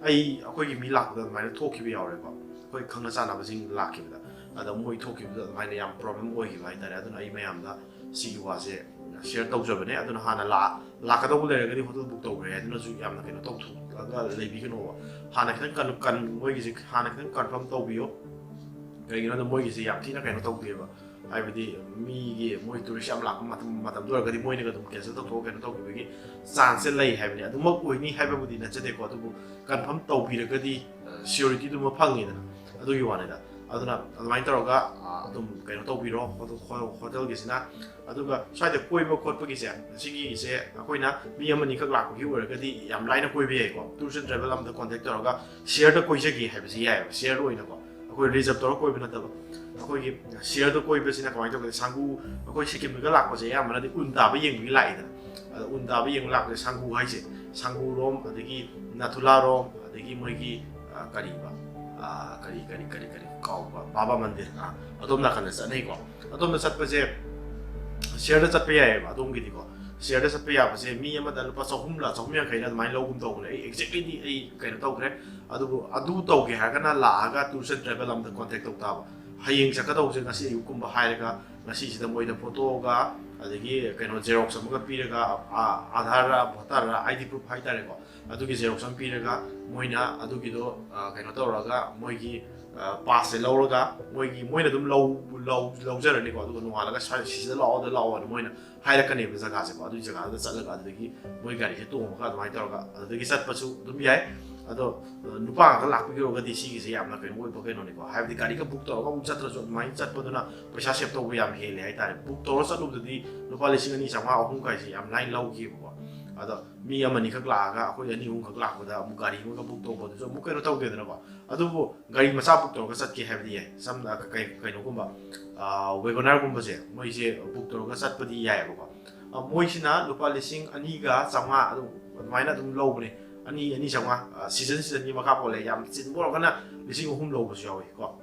ꯑꯩ, ꯑꯩꯈꯣꯏꯒꯤ ꯃꯤ ꯂꯥꯛꯄꯗ ꯑꯗꯨꯃꯥꯏꯅ ꯊꯣꯛꯈꯤꯕ ꯌꯥꯎꯔꯦꯀꯣ, ꯑꯩꯈꯣꯏ ꯈꯪꯅ ꯆꯥꯟꯅꯕꯁꯤꯡ ꯂꯥꯛꯈꯤꯕꯗ꯫ ꯑꯗ ꯃꯣꯏ ꯊꯣꯛꯈꯤꯕꯗ ꯑꯗꯨꯃꯥꯏꯅ ꯌꯥꯝ problem ꯑꯣꯏꯈꯤꯕ ꯍꯥꯏꯇꯥꯔꯦ꯫ ꯑꯗꯨꯅ ꯑꯩ ꯃꯌꯥꯝꯗ ꯁꯤꯒꯤ ꯋꯥꯁꯦ, ꯁꯤꯌꯔ ꯇꯧꯖꯕꯅꯦ꯫ ꯑꯗꯨꯅ ꯍꯥꯟꯅ ꯂꯥꯛ ꯂꯥꯛꯀꯗꯧꯕ ꯂꯩꯔꯒꯗꯤ ꯍꯣꯇꯦꯜ ꯕꯨꯛ ꯇꯧꯈ꯭ꯔꯦ ꯍꯥꯏꯗꯨꯅꯁꯨ ꯌꯥꯝꯅ ꯀꯩꯅꯣ ꯇꯧꯊꯣꯛꯂꯒ ꯂꯩꯕꯤꯒꯅꯣꯕ꯫ ꯍꯥꯟꯅ ꯈꯤꯇꯪ ꯀꯟ ꯀꯟ ꯃꯣꯏꯒꯤꯁꯦ ꯍꯥꯟꯅ ꯈꯤꯇꯪ ꯀꯟꯐꯥꯔꯝ ꯇꯧꯕꯤꯌꯣ꯫ ꯀꯩꯒꯤꯅꯣꯗ ꯃꯣꯏꯒꯤꯁꯦ ꯌꯥꯝ ꯊꯤꯅ ꯀꯩꯅꯣ ꯇꯧꯗꯦꯕ꯫ ꯍꯥꯏꯕꯗꯤ ꯃꯤꯒꯤ ꯃꯣꯏ ꯇꯨꯔꯤꯁ ꯌꯥꯝ ꯂꯥꯛꯄ ꯃꯇꯝ ꯃꯇꯝꯗ ꯑꯣꯏꯔꯒꯗꯤ ꯃꯣꯏꯅꯒ ꯑꯗꯨꯝ ꯀꯦꯟꯁꯦꯜ ꯇꯧꯊꯣꯛꯑꯒ ꯀꯩꯅꯣ ꯇꯧꯈꯤꯕꯒꯤ ꯆꯥꯟꯁꯁꯦ ꯂꯩ ꯍꯥꯏꯕꯅꯤ꯫ ꯑꯗꯨꯃꯛ ꯑꯣꯏꯅꯤ ꯍꯥꯏꯕꯕꯨꯗꯤ ꯅꯠꯆꯗꯦꯀꯣ, ꯑꯗꯨꯕꯨ ꯀꯟꯐꯥꯔꯝ ꯇꯧꯕꯤꯔꯒꯗꯤ ꯁꯤꯌꯣꯔꯤꯇꯤꯗꯨꯃ ꯐꯪꯉꯤꯗꯅ, ꯑꯗꯨꯒꯤ ꯋꯥꯅꯤꯗ꯫ ꯑꯗꯨꯅ ꯑꯗꯨꯃꯥꯏꯅ ꯇꯧꯔꯒ ꯑꯗꯨꯝ ꯀꯩꯅꯣ ꯇꯧꯕꯤꯔꯣ ꯍꯣꯇꯦꯜꯒꯤꯁꯤꯅ꯫ ꯑꯗꯨꯒ ꯁ꯭ꯋꯥꯏꯗ ꯀꯣꯏꯕ ꯈꯣꯠꯄꯒꯤꯁꯦ, ꯁꯤꯒꯤꯁꯦ ꯑꯩꯈꯣꯏꯅ ꯃꯤ ꯑꯃꯅꯤꯈꯛ ꯂꯥꯛꯄꯒꯤ ꯑꯣꯏꯔꯒꯗꯤ ꯌꯥꯝ ꯂꯥꯏꯅ ꯀꯣꯏꯕ ꯌꯥꯏꯀꯣ꯫ ꯇꯨꯔꯁ ꯑꯦꯟ ꯇ꯭ꯔꯦꯚꯦꯜ ꯑꯃꯗ ꯀꯣꯟꯇꯦꯛ ꯇꯧꯔꯒ ꯁꯤꯌꯔꯗ ꯀꯣꯏꯖꯒꯦ ꯍꯥꯏꯕꯁꯤ ꯌꯥꯏꯑꯕ, ꯁꯤꯌꯔ ꯑꯣꯏꯅꯀꯣ꯫ ꯑꯩꯈꯣꯏ ꯔꯤꯖꯔꯞ ꯇꯧꯔ ꯀꯣꯏꯕ ꯅꯠꯇꯕ, ꯑꯩꯈꯣꯏꯒꯤ ꯁꯤꯌꯔꯗ ꯀꯣꯏꯕꯁꯤꯅ ꯀꯃꯥꯏꯅ ꯇꯧꯒꯦ? ꯁꯥꯡꯒꯨ, ꯑꯩꯈꯣꯏ ꯁꯤꯀꯤꯝꯗꯒ ꯂꯥꯛꯄꯁꯦ ꯑꯌꯥꯝꯕꯅꯗꯤ ꯎꯟ ꯇꯥꯕ ꯌꯦꯡꯕꯒꯤ ꯂꯥꯛꯏꯗꯅ꯫ ꯑꯗꯣ ꯎꯟ ꯇꯥꯕ ꯌꯦꯡꯕ ꯂꯥꯛꯄꯁꯦ ꯁꯥꯡꯒꯨ ꯍꯥꯏꯁꯦ, ꯁꯥꯡꯒꯨꯔꯣꯝ, ꯑꯗꯒꯤ ꯅꯥꯊꯨꯂꯥꯔꯣꯝ, ꯑꯗꯒꯤ ꯃꯣꯏꯒꯤ ꯀꯔꯤꯕ, ꯀꯔꯤ ꯀꯔꯤ ꯀꯔꯤ ꯀꯔꯤ ꯀꯥꯎꯕ, ꯕꯥꯕꯥ ꯃꯟꯗꯤꯔ, ꯑꯗꯣꯝ ꯅꯥꯀꯟꯗ ꯆꯠꯅꯩꯀꯣ꯫ ꯑꯗꯣꯝꯗ ꯆꯠꯄꯁꯦ ꯁꯤꯌꯔꯗ ꯆꯠꯄ ꯌꯥꯏꯑꯕ꯫ ꯑꯗꯣꯝꯒꯤꯗꯤꯀꯣ, ꯁꯤꯌꯔꯗ ꯆꯠꯄ ꯌꯥꯕꯁꯦ ꯃꯤ ꯑꯃꯗ ꯂꯨꯄꯥ ꯆꯍꯨꯝꯂ ꯆꯍꯨꯝ ꯌꯥꯡꯈꯩꯔ ꯑꯗꯨꯃꯥꯏꯅ ꯂꯧꯒꯨꯝ ꯇꯧꯕꯅꯦ꯫ ꯑꯩ ꯑꯦꯛꯖꯦꯛꯂꯤꯗꯤ ꯑꯩ ꯀꯩꯅꯣ ꯇꯧꯈ꯭ꯔꯦ꯫ ꯑꯗꯨꯕꯨ ꯑꯗꯨ ꯇꯧꯒꯦ ꯍꯥꯏꯔꯒꯅ ꯂꯥꯛꯑꯒ ꯇꯨꯔꯁ ꯑꯦꯟ ꯇ꯭ꯔꯦꯚꯦꯜ ꯑꯃꯗ ꯀꯣꯟꯇꯦꯛ ꯇꯧ ꯇꯥꯕ꯫ ꯍꯌꯦꯡ ꯆꯠꯀꯗꯧꯕꯁꯦ ꯉꯁꯤ ꯑꯌꯨꯛꯀꯨꯝꯕ ꯍꯥꯏꯔꯒ ꯉꯁꯤꯁꯤꯗ ꯃꯣꯏꯗ ꯐꯣꯇꯣꯒ ꯑꯗꯒꯤ ꯀꯩꯅꯣ ꯖꯦꯔꯣꯛꯁ ꯑꯃꯒ ꯄꯤꯔꯒ, ꯑꯥ, ꯑꯥꯙꯥꯔꯔ ꯚꯣꯇꯔꯔ ꯑꯥꯏ ꯗꯤ ꯄ꯭ꯔꯨꯐ ꯍꯥꯏꯇꯥꯔꯦꯀꯣ, ꯑꯗꯨꯒꯤ ꯖꯦꯔꯣꯛꯁ ꯑꯃ ꯄꯤꯔꯒ ꯃꯣꯏꯅ ꯑꯗꯨꯒꯤꯗꯣ, ꯑꯥ, ꯀꯩꯅꯣ ꯇꯧꯔꯒ ꯃꯣꯏꯒꯤ, ꯑꯥ, ꯄꯥꯁꯁꯦ ꯂꯧꯔꯒ ꯃꯣꯏꯒꯤ ꯃꯣꯏꯅ ꯑꯗꯨꯝ ꯂꯧ ꯂꯧ ꯂꯧꯖꯔꯅꯤꯀꯣ꯫ ꯑꯗꯨꯒ ꯅꯣꯡꯉꯥꯜꯂꯒ ꯁ꯭ꯋꯥꯏ ꯁꯤꯁꯤꯗ ꯂꯥꯛꯑꯣꯗ ꯂꯥꯛꯑꯣꯅ ꯃꯣꯏꯅ ꯍꯥꯏꯔꯛꯀꯅꯦꯕ ꯖꯒꯥꯁꯦꯀꯣ꯫ ꯑꯗꯨꯒꯤ ꯖꯒꯥꯗꯨꯗ ꯆꯠꯂꯒ ꯑꯗꯨꯗꯒꯤ ꯃꯣꯏ ꯒꯥꯔꯤꯁꯦ ꯇꯣꯡꯉꯒ ꯑꯗꯨꯃꯥꯏꯅ ꯇꯧꯔꯒ ꯑꯗꯨꯗꯒꯤ ꯆꯠꯄꯁꯨ ꯑꯗꯨꯝ ꯌꯥꯏ꯫ ꯑꯗꯣ, ꯑ, ꯅꯨꯄꯥ ꯉꯥꯛꯇ ꯂꯥꯛꯄꯒꯤ ꯑꯣꯏꯔꯒꯗꯤ ꯁꯤꯒꯤꯁꯦ ꯌꯥꯝꯅ ꯀꯩꯅꯣ ꯑꯣꯏꯕ ꯀꯩꯅꯣꯅꯤꯀꯣ꯫ ꯍꯥꯏꯕꯗꯤ ꯒꯥꯔꯤꯒ ꯕꯨꯛ ꯇꯧꯔꯒ ꯑꯃꯨꯛ ꯆꯠꯇ꯭ꯔꯁꯨ ꯑꯗꯨꯃꯥꯏꯅ ꯆꯠꯄꯗꯨꯅ ꯄꯩꯁꯥ ꯁꯦꯞ ꯇꯧꯕ ꯌꯥꯝ ꯍꯦꯜꯂꯦ ꯍꯥꯏꯇꯥꯔꯦ꯫ ꯕꯨꯛ ꯇꯧꯔ ꯆꯠꯂꯨꯕꯗꯗꯤ ꯂꯨꯄꯥ ꯂꯤꯁꯤꯡ ꯑꯅꯤ ꯆꯥꯝꯃꯉꯥ, ꯑꯍꯨꯝ ꯀꯥꯏꯁꯦ ꯌꯥꯝ ꯂꯥꯏꯅ ꯂꯧꯈꯤꯕꯀꯣ꯫ ꯑꯗꯣ ꯃꯤ ꯑꯃꯅꯤꯈꯛ ꯂꯥꯛꯑꯒ ꯑꯩꯈꯣꯏ ꯑꯅꯤ ꯑꯍꯨꯝꯈꯛ ꯂꯥꯛꯄꯗ ꯑꯃꯨꯛ ꯒꯥꯔꯤ ꯑꯃꯒ ꯕꯨꯛ ꯇꯧꯕꯗꯨꯁꯨ ꯑꯃꯨꯛ ꯀꯩꯅꯣ ꯇꯧꯗꯦꯗꯅꯀꯣ꯫ ꯑꯗꯨꯕꯨ ꯒꯥꯔꯤ ꯃꯆꯥ ꯕꯨꯛ ꯇꯧꯔꯒ ꯆꯠꯀꯦ ꯍꯥꯏꯕꯗꯤ ꯌꯥꯏ꯫ ꯁꯝꯅ ꯀꯩ-, ꯀꯩꯅꯣꯒꯨꯝꯕ, ꯑꯥ, ꯋꯦꯒꯣꯅꯥꯔꯒꯨꯝꯕꯁꯦ ꯃꯣꯏꯁꯦ ꯕꯨꯛ ꯇꯧꯔꯒ ꯆꯠꯄꯗꯤ ꯌꯥꯏꯑꯕꯀꯣ꯫ ꯑ, ꯃꯣꯏꯁꯤꯅ ꯂꯨꯄꯥ ꯂꯤꯁꯤꯡ ꯑꯅꯤꯒ ꯆꯥꯝꯃꯉꯥ ꯑꯗꯨꯝ ꯑꯗꯨꯃꯥꯏꯅ ꯑꯗꯨꯝ ꯂꯧꯕꯅꯦ꯫ ꯑꯅꯤ, ꯑꯅꯤ ꯆꯥꯝꯃꯉꯥ, ꯑ, ꯁꯤꯖꯟ ꯁꯤꯖꯟꯒꯤ ꯃꯈꯥ ꯄꯣꯜꯂꯦ꯫ ꯌꯥꯝ ꯆꯤꯟꯕ ꯑꯣꯏꯔꯒꯅ ꯂꯤꯁꯤꯡ ꯑꯍꯨꯝ ꯂꯧꯕꯁꯨ ꯌꯥꯎꯏ ꯀꯣ꯫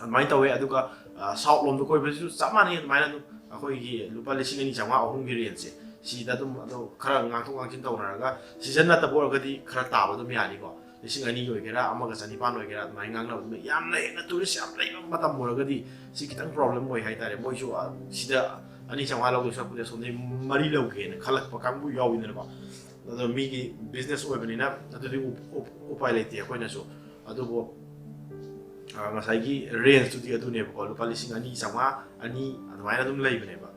ꯑꯗꯨꯃꯥꯏꯅ ꯇꯧꯋꯦ꯫ ꯑꯗꯨꯒ, ꯑ, ꯁꯥꯎꯠ ꯂꯣꯝꯗ ꯀꯣꯏꯕꯁꯤꯁꯨ ꯆꯞ ꯃꯥꯟꯅꯩ꯫ ꯑꯗꯨꯃꯥꯏꯅ ꯑꯗꯨꯝ ꯑꯩꯈꯣꯏꯒꯤ ꯂꯨꯄꯥ ꯂꯤꯁꯤꯡ ꯑꯅꯤ ꯆꯥꯝꯃꯉꯥ, ꯑꯍꯨꯝꯒꯤ ꯔꯦꯟꯖꯁꯦ ꯁꯤꯗ ꯑꯗꯨꯝ ꯑꯗꯣ ꯈꯔ ꯉꯥꯡꯊꯣꯛ ꯉꯥꯡꯁꯤꯟ ꯇꯧꯅꯔꯒ, ꯁꯤꯖꯟ ꯅꯠꯇꯕ ꯑꯣꯏꯔꯒꯗꯤ ꯈꯔ ꯇꯥꯕ ꯑꯗꯨꯝ ꯌꯥꯅꯤꯀꯣ꯫ ꯂꯤꯁꯤꯡ ꯑꯅꯤ ꯑꯣꯏꯒꯦꯔꯥ, ꯑꯃꯒ ꯆꯅꯤꯄꯥꯟ ꯑꯣꯏꯒꯦꯔꯥ, ꯑꯗꯨꯃꯥꯏꯅ ꯉꯥꯡꯅꯕ ꯑꯗꯨꯝ ꯌꯥꯝ ꯂꯩ꯫ ꯑꯗꯨꯅ ꯇꯨꯔꯤꯁ ꯌꯥꯝ ꯂꯩꯕ ꯃꯇꯝ ꯑꯣꯏꯔꯒꯗꯤ ꯁꯤ ꯈꯤꯇꯪ ꯄ꯭ꯔꯣꯕ꯭ꯂꯦꯝ ꯑꯣꯏ ꯍꯥꯏꯇꯥꯔꯦ꯫ ꯃꯣꯏꯁꯨ, ꯑ, ꯁꯤꯗ ꯑꯅꯤ ꯆꯥꯝꯃꯉꯥ ꯂꯧꯗꯣꯏ ꯁꯔꯨꯛꯄꯨꯗꯤ ꯑꯁꯣꯝꯗꯒꯤ ꯃꯔꯤ ꯂꯧꯒꯦꯅ ꯈꯜꯂꯛꯄ ꯀꯥꯡꯕꯨ ꯌꯥꯎꯋꯤꯗꯅꯀꯣ꯫ ꯑꯗꯣ ꯃꯤꯒꯤ business ꯑꯣꯏꯕꯅꯤꯅ ꯑꯗꯨꯗꯤ ꯎꯞ- ꯎꯞ- ꯎꯄꯥꯏ ꯂꯩꯇꯦ ꯑꯩꯈꯣꯏꯅꯁꯨ꯫ ꯑꯗꯨꯕꯨ ꯑ, ꯉꯁꯥꯏꯒꯤ range ꯇꯨꯗꯤ ꯑꯗꯨꯅꯦꯕꯀꯣ, ꯂꯨꯄꯥ ꯂꯤꯁꯤꯡ ꯑꯅꯤ ꯆꯥꯝꯃꯉꯥ, ꯑꯅꯤ ꯑꯗꯨꯃꯥꯏꯅ ꯑꯗꯨꯝ ꯂꯩꯕꯅꯦꯕ꯫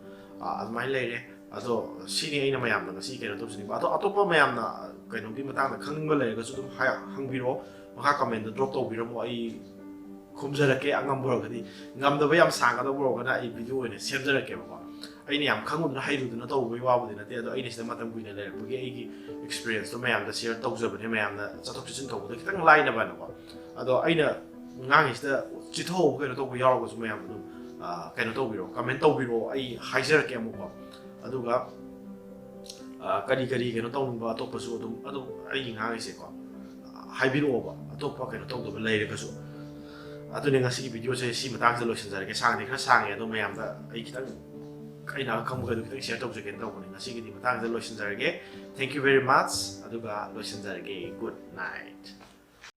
ꯑ, ꯑꯗꯨꯃꯥꯏꯅ ꯂꯩꯔꯦ꯫ ꯑꯗꯣ ꯁꯤꯅꯤ ꯑꯩꯅ ꯃꯌꯥꯝꯗ ꯉꯁꯤ ꯀꯩꯅꯣ ꯇꯧꯖꯅꯤꯡꯕ꯫ ꯑꯗꯣ ꯑꯇꯣꯞꯄ ꯃꯌꯥꯝꯅ ꯀꯩꯅꯣꯒꯤ ꯃꯇꯥꯡꯗ ꯈꯪꯅꯤꯡꯕ ꯂꯩꯔꯒꯁꯨ ꯑꯗꯨꯝ ꯍꯥꯏ- ꯍꯪꯕꯤꯔꯛꯑꯣ, ꯃꯈꯥ comment ꯗ drop ꯇꯧꯕꯤꯔꯝꯃꯣ꯫ ꯑꯩ ꯈꯨꯝꯖꯔꯛꯀꯦ, ꯑꯉꯝꯕ ꯑꯣꯏꯔꯒꯗꯤ꯫ ꯉꯝꯗꯕ ꯌꯥꯝ ꯁꯥꯡꯒꯗꯧꯕ ꯑꯣꯏꯔꯒꯅ ꯑꯩ video ꯑꯣꯏꯅ ꯁꯦꯝꯖꯔꯛꯀꯦꯕꯀꯣ꯫ ꯑꯩꯅ ꯌꯥꯝ ꯈꯪꯉꯨꯗꯅ ꯍꯩꯔꯨꯗꯅ ꯇꯧꯕꯒꯤ ꯋꯥꯕꯨꯗꯤ ꯅꯠꯇꯦ, ꯑꯗꯣ ꯑꯩꯅ ꯁꯤꯗ ꯃꯇꯝ ꯀꯨꯏꯅ ꯂꯩꯔꯛꯄꯒꯤ ꯑꯩꯒꯤ experience ꯇꯣ ꯃꯌꯥꯝꯗ share ꯇꯧꯖꯕꯅꯦ, ꯃꯌꯥꯝꯅ ꯆꯠꯊꯣꯛ ꯆꯠꯁꯤꯟ ꯇꯧꯕꯗ ꯈꯤꯇꯪ ꯂꯥꯏꯅꯕꯅꯀꯣ꯫ ꯑꯗꯣ ꯑꯩꯅ ꯉꯥꯡꯉꯤꯁꯤꯗ ꯆꯤꯊꯍꯧꯕ ꯀꯩꯅꯣ ꯇꯧꯕ ꯌꯥꯎꯔꯒꯁꯨ ꯃꯌꯥꯝ ꯑꯗꯨꯝ, ꯑ, ꯀꯩꯅꯣ ꯇꯧꯕꯤꯔꯣ, comment ꯇꯧꯕꯤꯔꯣ, ꯑꯩ ꯍꯥꯏꯖꯔꯛꯀꯦ ꯑꯃꯨꯛꯀꯣ꯫ ꯑꯗꯨꯒ, ꯑ, ꯀꯔꯤ ꯀꯔꯤ ꯀꯩꯅꯣ ꯇꯧꯅꯤꯡꯕ ꯑꯇꯣꯞꯄꯁꯨ ꯑꯗꯨꯝ, ꯑꯗꯨꯝ ꯑꯩꯒꯤ ꯉꯥꯡꯉꯤꯁꯦꯀꯣ, ꯑ, ꯍꯥꯏꯕꯤꯔꯛꯑꯣꯕ, ꯑꯇꯣꯞꯄ ꯀꯩꯅꯣ ꯇꯧꯗꯕ ꯂꯩꯔꯒꯁꯨ꯫ ꯑꯗꯨꯅꯦ ꯉꯁꯤꯒꯤ video ꯁꯦ ꯁꯤ ꯃꯇꯥꯡꯁꯤꯗ ꯂꯣꯏꯁꯤꯟꯖꯔꯒꯦ꯫ ꯁꯥꯡꯗꯤ ꯈꯔ ꯁꯥꯡꯉꯦ, ꯑꯗꯣ ꯃꯌꯥꯝꯗ ꯑꯩ ꯈꯤꯇꯪ ꯑꯩꯅ ꯑꯈꯪꯕꯈꯩꯗꯣ ꯈꯤꯇꯪ share ꯇꯧꯖꯒꯦꯅ ꯇꯧꯕꯅꯦ꯫ ꯉꯁꯤꯒꯤꯗꯤ ꯃꯇꯥꯡꯁꯤꯗ ꯂꯣꯏꯁꯤꯟꯖꯔꯒꯦ꯫ Thank you very much꯫ ꯑꯗꯨꯒ ꯂꯣꯏꯁꯤꯟꯖꯔꯒꯦ꯫ Good night꯫